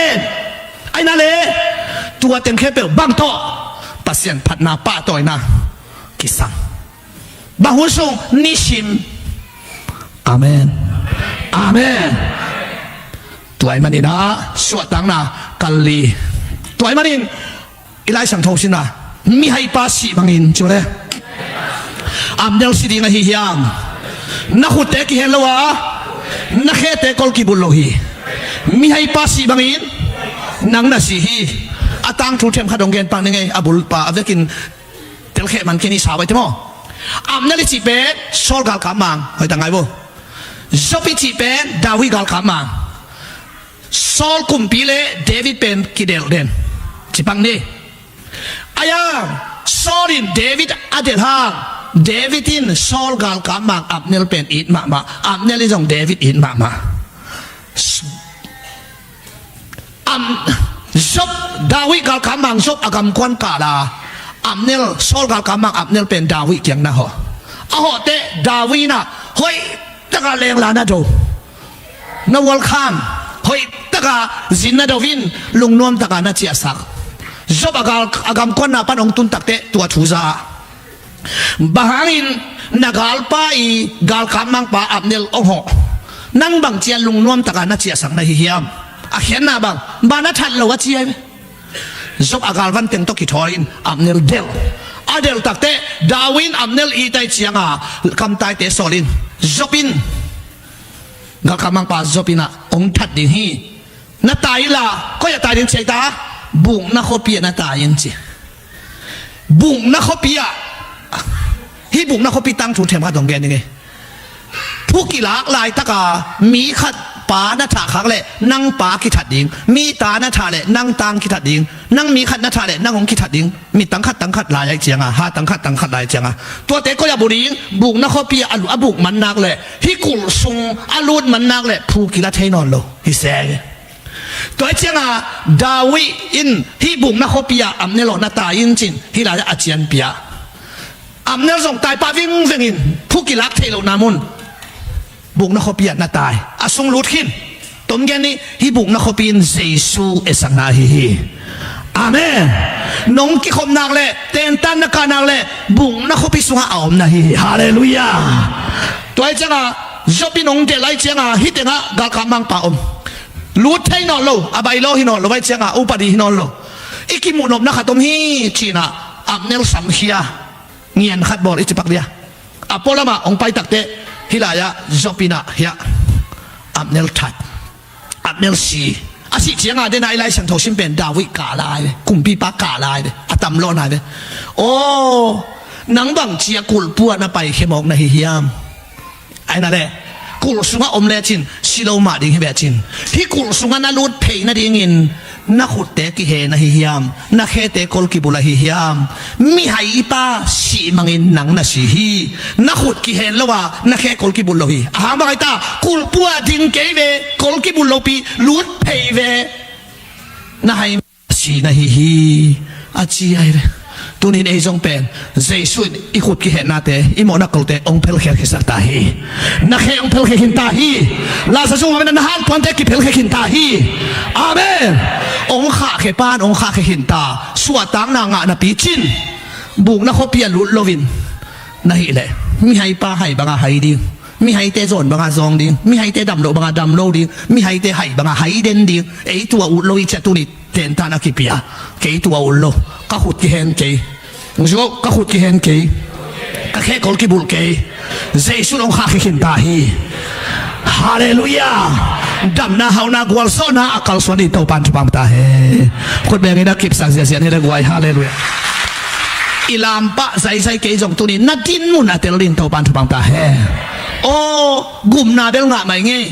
Aina le tua teng khempeuh bang tawh Pasian phatna pahtawina kisam. Bang hun sung nisim Amen. Amen. Tua ahih manin ah suahtakna kal li. Tua ahih manin i Lai Siangtho sin ah mihaipa sih bangin ci uh le, Abner si ding ahi hiam? Na khutte kihen lo a, na khete kol kibulh lo hi. Mihaipa sih bangin nang na si hi. A tangthu themkhat hong gen pak ning ei, a bulpa a vekin telkhiat man kei ni, sa bai te maw. Abner i cih pen Saul galkap mang, hoih tak ngai vo. Job i cih pen David galkap mang. Saul kumpi le David pen kidelh den, ci pak ni. Ahi hang Saul in David a delh hang, David in Saul galkap mang Abner pen it mahmah, Abner in zong David it mahmah. Am, Job, David galkap mang Job a gamkuan kah la, Abner, Saul galkap mang Abner pen David kiang na hawh. A hawh teh David in ah hoih taka lengla na do, na welcome, hoih taka zin na do in, lungnuam taka na ciahsak. Job a gal, a gamkuanna pan hong tun tak teh tua thu za. Bang hangin na galpa i galkap mangpa Abner hong hawh? Nang bang ci a lungnuam taka na ciahsak na hi hiam? A khiatna bang, bang na that lo a ci a hi. Job a galvan teng tawh kithawi in Abner delh. A delh tak teh David in Abner it ahih ciang a, kamtaite sawl in, Job in, galkap mangpa Job in ah hong that ding hi. Na tai inla, koi ah tai ding ci a hi ta? Bukna khuapi ah na tai in ci. Bukna khuapi ah. Hih bukna khuapi tangthu themkhat hong gen ning ei. Thu kilak laitak a mi khat pa na thah khak leh nang pa kithat ding, mi ta na thah leh nang ta kithat ding, nang mi khat na thah leh nang hong kithat ding. Mi tangkhat tangkhat lai ahih ciang a, ha tangkhat tangkhat lai ahih ciang a, tuate koi ah bu ding? Bukna khuapi ah a buk man nak leh, hih kulh sung a lut man nak leh phu kila thei nawn lo hi se. Tua ahih ciang a David in hih bukna khuapi ah Abner aw na tai in ci-in hih lai ah a cianpih a. Abner zong tai pah vingveng in, phu kilak theih lohna mun, bukna khuapi ah na tai. A sung lut khin. Tom gen ni, hih bukna khuapi in Jesu esakna ahi hi. Amen. Nong kikhop nak leh, tentan na kah nak leh, bukna khuapi sungah a om na hi hi. Halleluiah. Tua ahih ciang a Job in hong delh ahih ciang a, hih teng ah galkap mangpa om. Lut thei nawn lo, a bailo hi nawn lo, ahih ciang a upadi hi nawn lo. I kimuh nopna khat om hi ci-in ah Abner samkhia, ngian khat bawl i ci pak dia. A pualam ah hong pai tak teh hih lai ah Job in ah hiah Abner that, Abner si. A sih ciang a, den a i Lai Siangtho sim pen David kah lai ve, kumpipa kah lai ve, a tam lawhna ve. Aw, nang bang ci a kulh pua na paikhia mawk na hi hiam? Ahi na leh, kulh sungah om lecin si lo mah ding hi ve cin. Hih kulh sungah na lut phei nadingin na khutte kihe na hi hiam? Na khete kol kibulh ahi hiam? Mihaipa sih bangin nang na si hi. Na khut kihen lo a, na khe kol kibulh lo hi. A hang bang ahi ta? Kulh pua ding kei ve, kol kibulh lopi lut phei ve. Na hai si na hi hi, a ci ahi ve. Tunin ei zong pen Jesu in i khut kihetnate, i mawhna kolte hong phelkhiat khiasak ta hi. Na khe hong phelkhia khin ta hi. Lazarus mawhna, na hanpuante kiphelkhia khin ta hi. Amen. Hong khahkhia pan hong khahkhia khin ta. Suahtakna ngah napi cin, bukna khuapi ah lut loin na hih leh, mihaipa hai banga hai ding, mihaite zawn banga zawng ding, mihaite dam loh banga dam lo ding, mihaite hai banga hai den ding. Ei tua ut lo i ci a, tuni tentan a kipia. Kei tua ut lo. Ka khut kihen kei. Hong ci ko, ka khut kihen kei. Ka khe kol kibulh kei. Jesu in hong khahkhia khin ta hi. Halleluiah. Damna, hauhna, gualzawhna a kalsuan ding Topan thupha pia ta hen. Khut beng in a kipsak ziahziah ni le guai. Halleluiah. I lam pah zaizai kei zong tunin na din mun a tel ding Topan thupha pia ta hen. Aw, gupna bel ngah mai ing ei.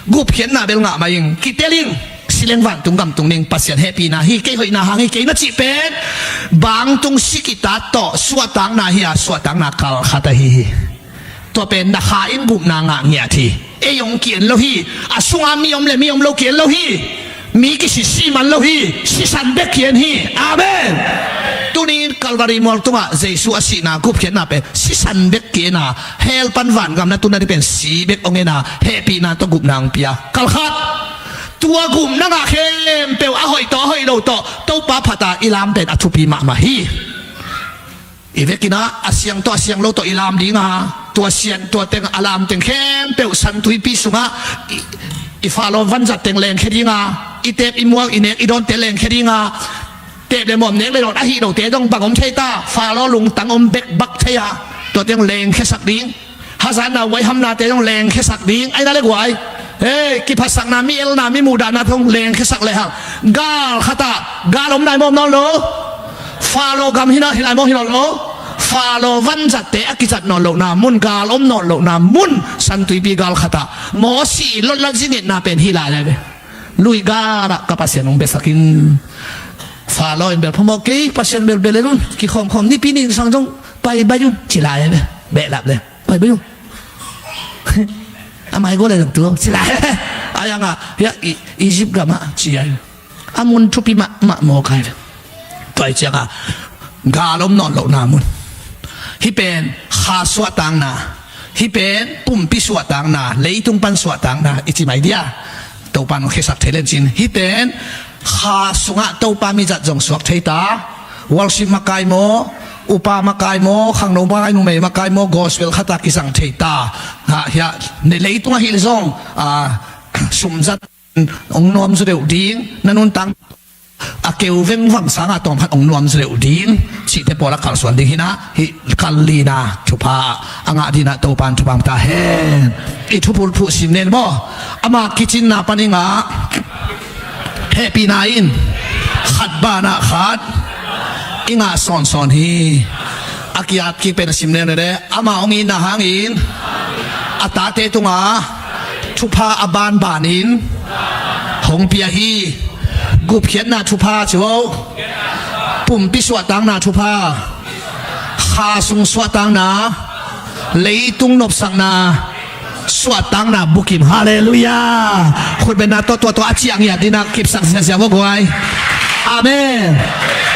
Gupkhiatna bel ngah mai ing. Kitel ing. Si leng vantung gam tung ding, Pasian hehpihna hi, kei hoihna hang hi, kei na cih pen bangtung si kitat tawh suahtakna hi a, suahtakna kal khat ahi hi. Tua pen na kha in gupna ngah ngiat hi. Ei hong ki-en lo hi. A sunga mi om le mi om lo ki-en lo hi. Mi kisisi man lo hi. Sisan bek ki-en hi. Amen. Tuni in Calvary mual tungah Jesu a sihna, gupkhiatna pen sisan bek ki-en a, hell pan vangam na tunna ding pen si bek hong en a, hehpihna tawh gupna hong pia. Kal khat. Tua gupna ngah khempeuh, a hoih tawh a hoih lo tawh, Topa phat a i lam pen a thupi mahmah hi. I vekin ah a siang tawh a siang lo tawh i lam ding a, tua sian, tua teng a lam teng khempeuh San Tuipi sungah i, i Faro vanzat teng lengkhia dinga, i teep i mual i nek i dawnte lengkhia dinga, teep le muam nek le dawn ahi lote dong bang om thei ta, Faro lungtang om bek bak thei a, tua teng lengkhiasak ding. Hazatna huaihamnate zong lengkhiasak ding ahi na le guai. Hei, kiphatsakna, mi elna, mi muhdahna zong lengkhiasak lehang, gal khatah gal om nai mawm nawn lo. Faro gam hi na hi lai mawm hi nawn lo. Faro vanzatte a kizat nawn lohna mun, gal om nawn lohna mun, San Tuipi gal khatah Mawsi lotlat zingetna pen hi lai lai ve. Lui galah ka Pasian hong besakin Faro in bel phamawh kei, Pasian bel bel le lun kikhawmkhawm nipi nih sang zong pai bai un ci lai lai ve. Behlap le. Pai bai uh. A mai go le zong tu ci lai. A yang a hia Egypt gam ah ci ai. A mun thupi mahmah maw kai. Tua i ciang a gal om nawn lohna mun. Hih pen kha suahtakna, hih pen pumpi suahtakna, leitung pan suahtakna i ci mai dia. Topa nong khiasak thei len cin hih pen kha sungah Topa mi zat zong suak thei ta. Worship makai maw, upa makai maw, khangno makai, numei makai maw, gospel khatah kizang thei ta. Ha, hia, ne leitung ahih zong, a, sumzat ong nuam zaw deuh ding, na nuntak a keu vengvang sangah tawmkhat ong nuam zaw deuh ding cihte pawl a kalsuan ding hi na, hih kal lina thupha a ngah dingin ah Topa in thupha ta hen. I thupulphuh sim nen maw? Ama kicinna pan i ngah hehpihna in khat banah khat i ngah sawnsawn hi. A kiat kik pen a sim leng leh ama hong itna hangin a tate tungah thupha a banbanin hong pia hi. Gupkhiatna thupha ci uh, pumpi suahtakna thupha, kha sung suahtakna, leitung nopsakna, suahtakna bukim. Halleluiah. Khutbetna tawh tua tawh a ciang hiat dingin a kipsak ziahziah vua guai. Amen.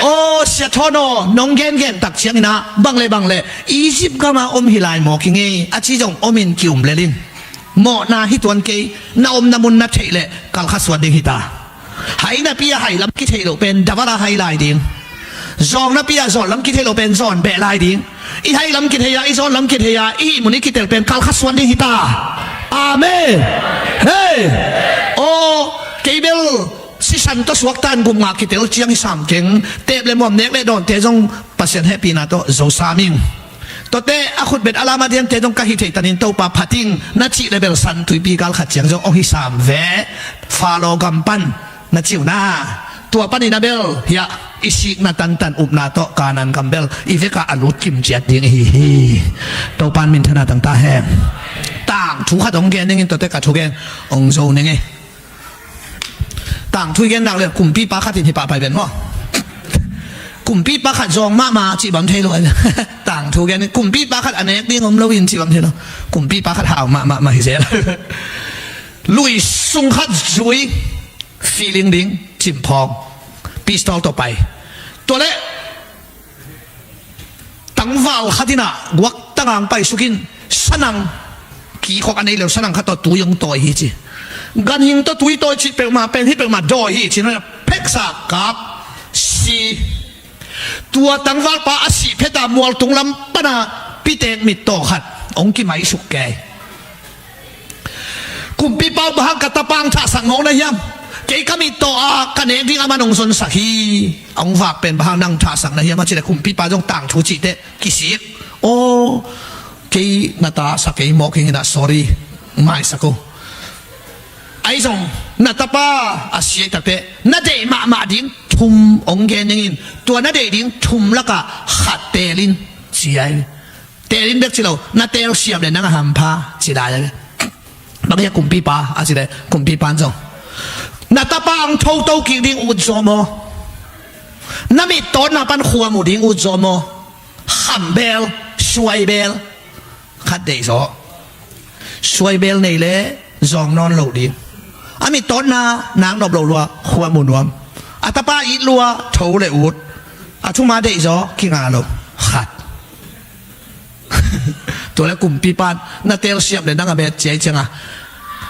Aw, Sia Thawn aw, nong gengen tak ciangin ah bang le bang le Egypt gamah om hi lai maw kingei a ci zong omin ki-um lel in. Mawhna hi tuan kei, na omna mun na theih leh kalkhat suan ding hi ta. Hai napi a hai lam kithei loh pen davala hai lai ding. Zawng napi a zawn lam kithei loh pen zawn beh lai ding. I hai lam kithei a, i zawn lam kithei a, i ihmun i kitel pen kalkhat suan ding hi ta. Amen. Hei. Aw, kei bel sisan tawh suaktan gupngah kitel ciang i sam keng. Teep le muam nek le dawnte zong Pasian hehpihna tawh zo sam ing. Tuate a khutbet a lam a diante zong ka hi thei tanin Topa phat ing na cih le bel San Tuipi gal khat ciang zong hong hi sam ve. Faro gam pan na ci uh na, tua panin a bel hiah i sikna tantan upna tawh Kanaan gam bel i vekah a lut kim ciat ding ihi hi. Topa in minthanna tang ta hen. Tangthu khat hong gen ning in, tuate ka thugen hong zo ning ei. Tangthu i gen nak le kumpipa khat in hi pahpai ven maw? Kumpipa khat zawng mahmah cih bang thei lo. Tangthu gen, kumpipa khat a nek ding om lo in cih bang thei lo. Kumpipa khat hau mahmah mah hi zel. Lui sung khat zui, feeling ding, cimphawng, pistol tawh pai. Tua leh tangval khat in ah guak tangang paisuk in, sanang, kikhok a nei lo sanang khat tawh tui hong tawi hi ci. Ganhing tawh tui tawi cih peuhmah pen hih peuhmah dawi hi ci. Pheksa kap, si. Tua tangvalpa a sih phet a mualtung lam pana pitek mittaw khat hong kimaisuk kei. Kumpipa, bang hang ka tapa hong thahsak ngawng na hiam? Kei ka mittaw a ka nek ding aman hong zonsak hi. A hong vak pen bang hang nang thahsak na hiam a cih leh kumpipa zong tangthu cih teh kisik. Aw, kei na ta sa kei mawk hi in ah, sorry, maisak uh. Ahi zong na tapa a si ahih tak teh na deih mahmah ding thum hong gen ning in, tua na deih ding thum lakah khat teel in ci ai. Teel in bek ci lo, na teel siam le nang a hampha ci lai. Bang hiam kumpipa a cih leh, kumpipa in zong na tapa hong thoto kik ding ut zaw maw? Na mittawtna pan khua mu ding ut zaw maw? Khambeel, suaibeel khat deih zaw. Suaibeel nei leh zawng nawn lo ding. A mittawtna nak nop lo lua, khua mu nuam. A tapa it lua, tho le ut. A thuma deih zaw kinga lo. Khat. Tua leh kumpipa in na teel siam le nang a bet ci ai ciangah,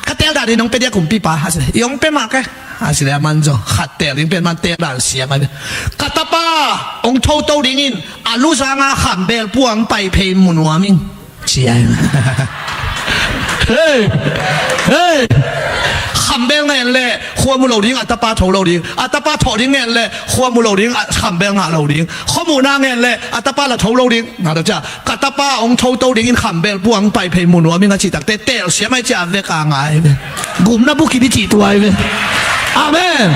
ka teel dan in hong pia dia kumpipa a cih leh, i hong pia mah kei a cih leh, aman zong khat teel ding pen man teel dan siam a. Ka tapa hong thoto ding in a luzanga khambeel puang pai phei mu nuam ing Hei, hei. Khambel ngen le khua mu lo ding, a tapa tho lo ding. A tapa thawh ding ngen le khua mu lo ding, a khambel ngah lo ding. Khuamuhna ngen le a tapa la tho lo ding. Ngah lo cia, ka tapa hong tho to dingin khambel puang pai phei mu nuam ing a cih takte, telsiam ai cia vek a ngai ve. Gumna bukin i cih tuai ve. Amen.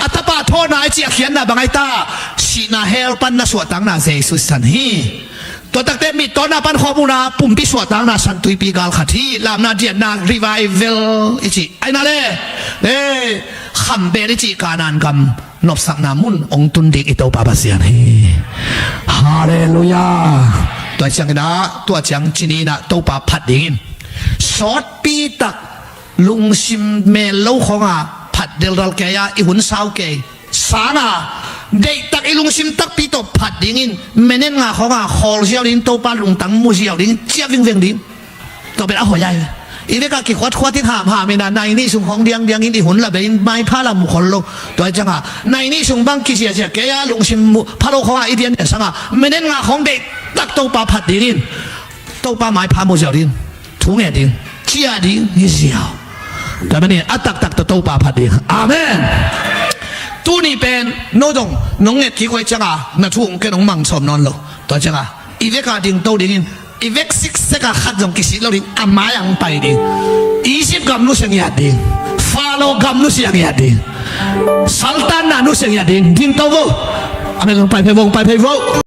A tapa thawhna i cih a khiatna bang ai ta? Sihna hell pan na suahtakna Jesu san hi. Tua takte mittawnna pan khuamuhna pumpi suahtakna san tuipi gal khat hi. Lamna diatna revival i cih ai na le, eh, khambel i cih Kanaan gam nopsakna mun hong tun ding i Topa Pasian hi. Halleluiah. Tua ciangin ah, tua ciang cini in ah Topa phat dingin sawtpi tak lungsim mel lo khawng a phat delral kei a, i hun sau kei sang a, deihtak i lungsim takpi tawh phat dingin, minute nga khawng a khawl ziau dingin, Topa lungtang mu ziau dingin, ciah vingveng ding. Tua pen a hoih ai. I vek a kikhuatkhuat in hamham in a, nai nih sung khawng diangdiang in i hun la bei in, maipha la mu khol lo. Tua ciang a, nai nih sung bang kiziazia kei a, lungsim mu pha lo khawng a i diandian sang a, minute nga khawng deihtak Topa phat dingin, Topa maipha mu ziau ding, thu ngen ding, ciah ding hi ziau. Tua manin a taktak tawh Topa phat ding. Amen. Tuni pen no zong nong nget kik uh ahih ciang a, na thu hong ken hong mang sawm nawn lo. Tua ciang a, i vek a dingto dingin, i vek siksek a khat zong kisik lo ding, a mai-ah hong pai ding. Egypt gam nusia ngiat ding. Faro gam nusia ngiat ding. Saltanna nusia ngiat ding. Dingto vo. Amen. Hong pai phei vo, hong pai phei vo.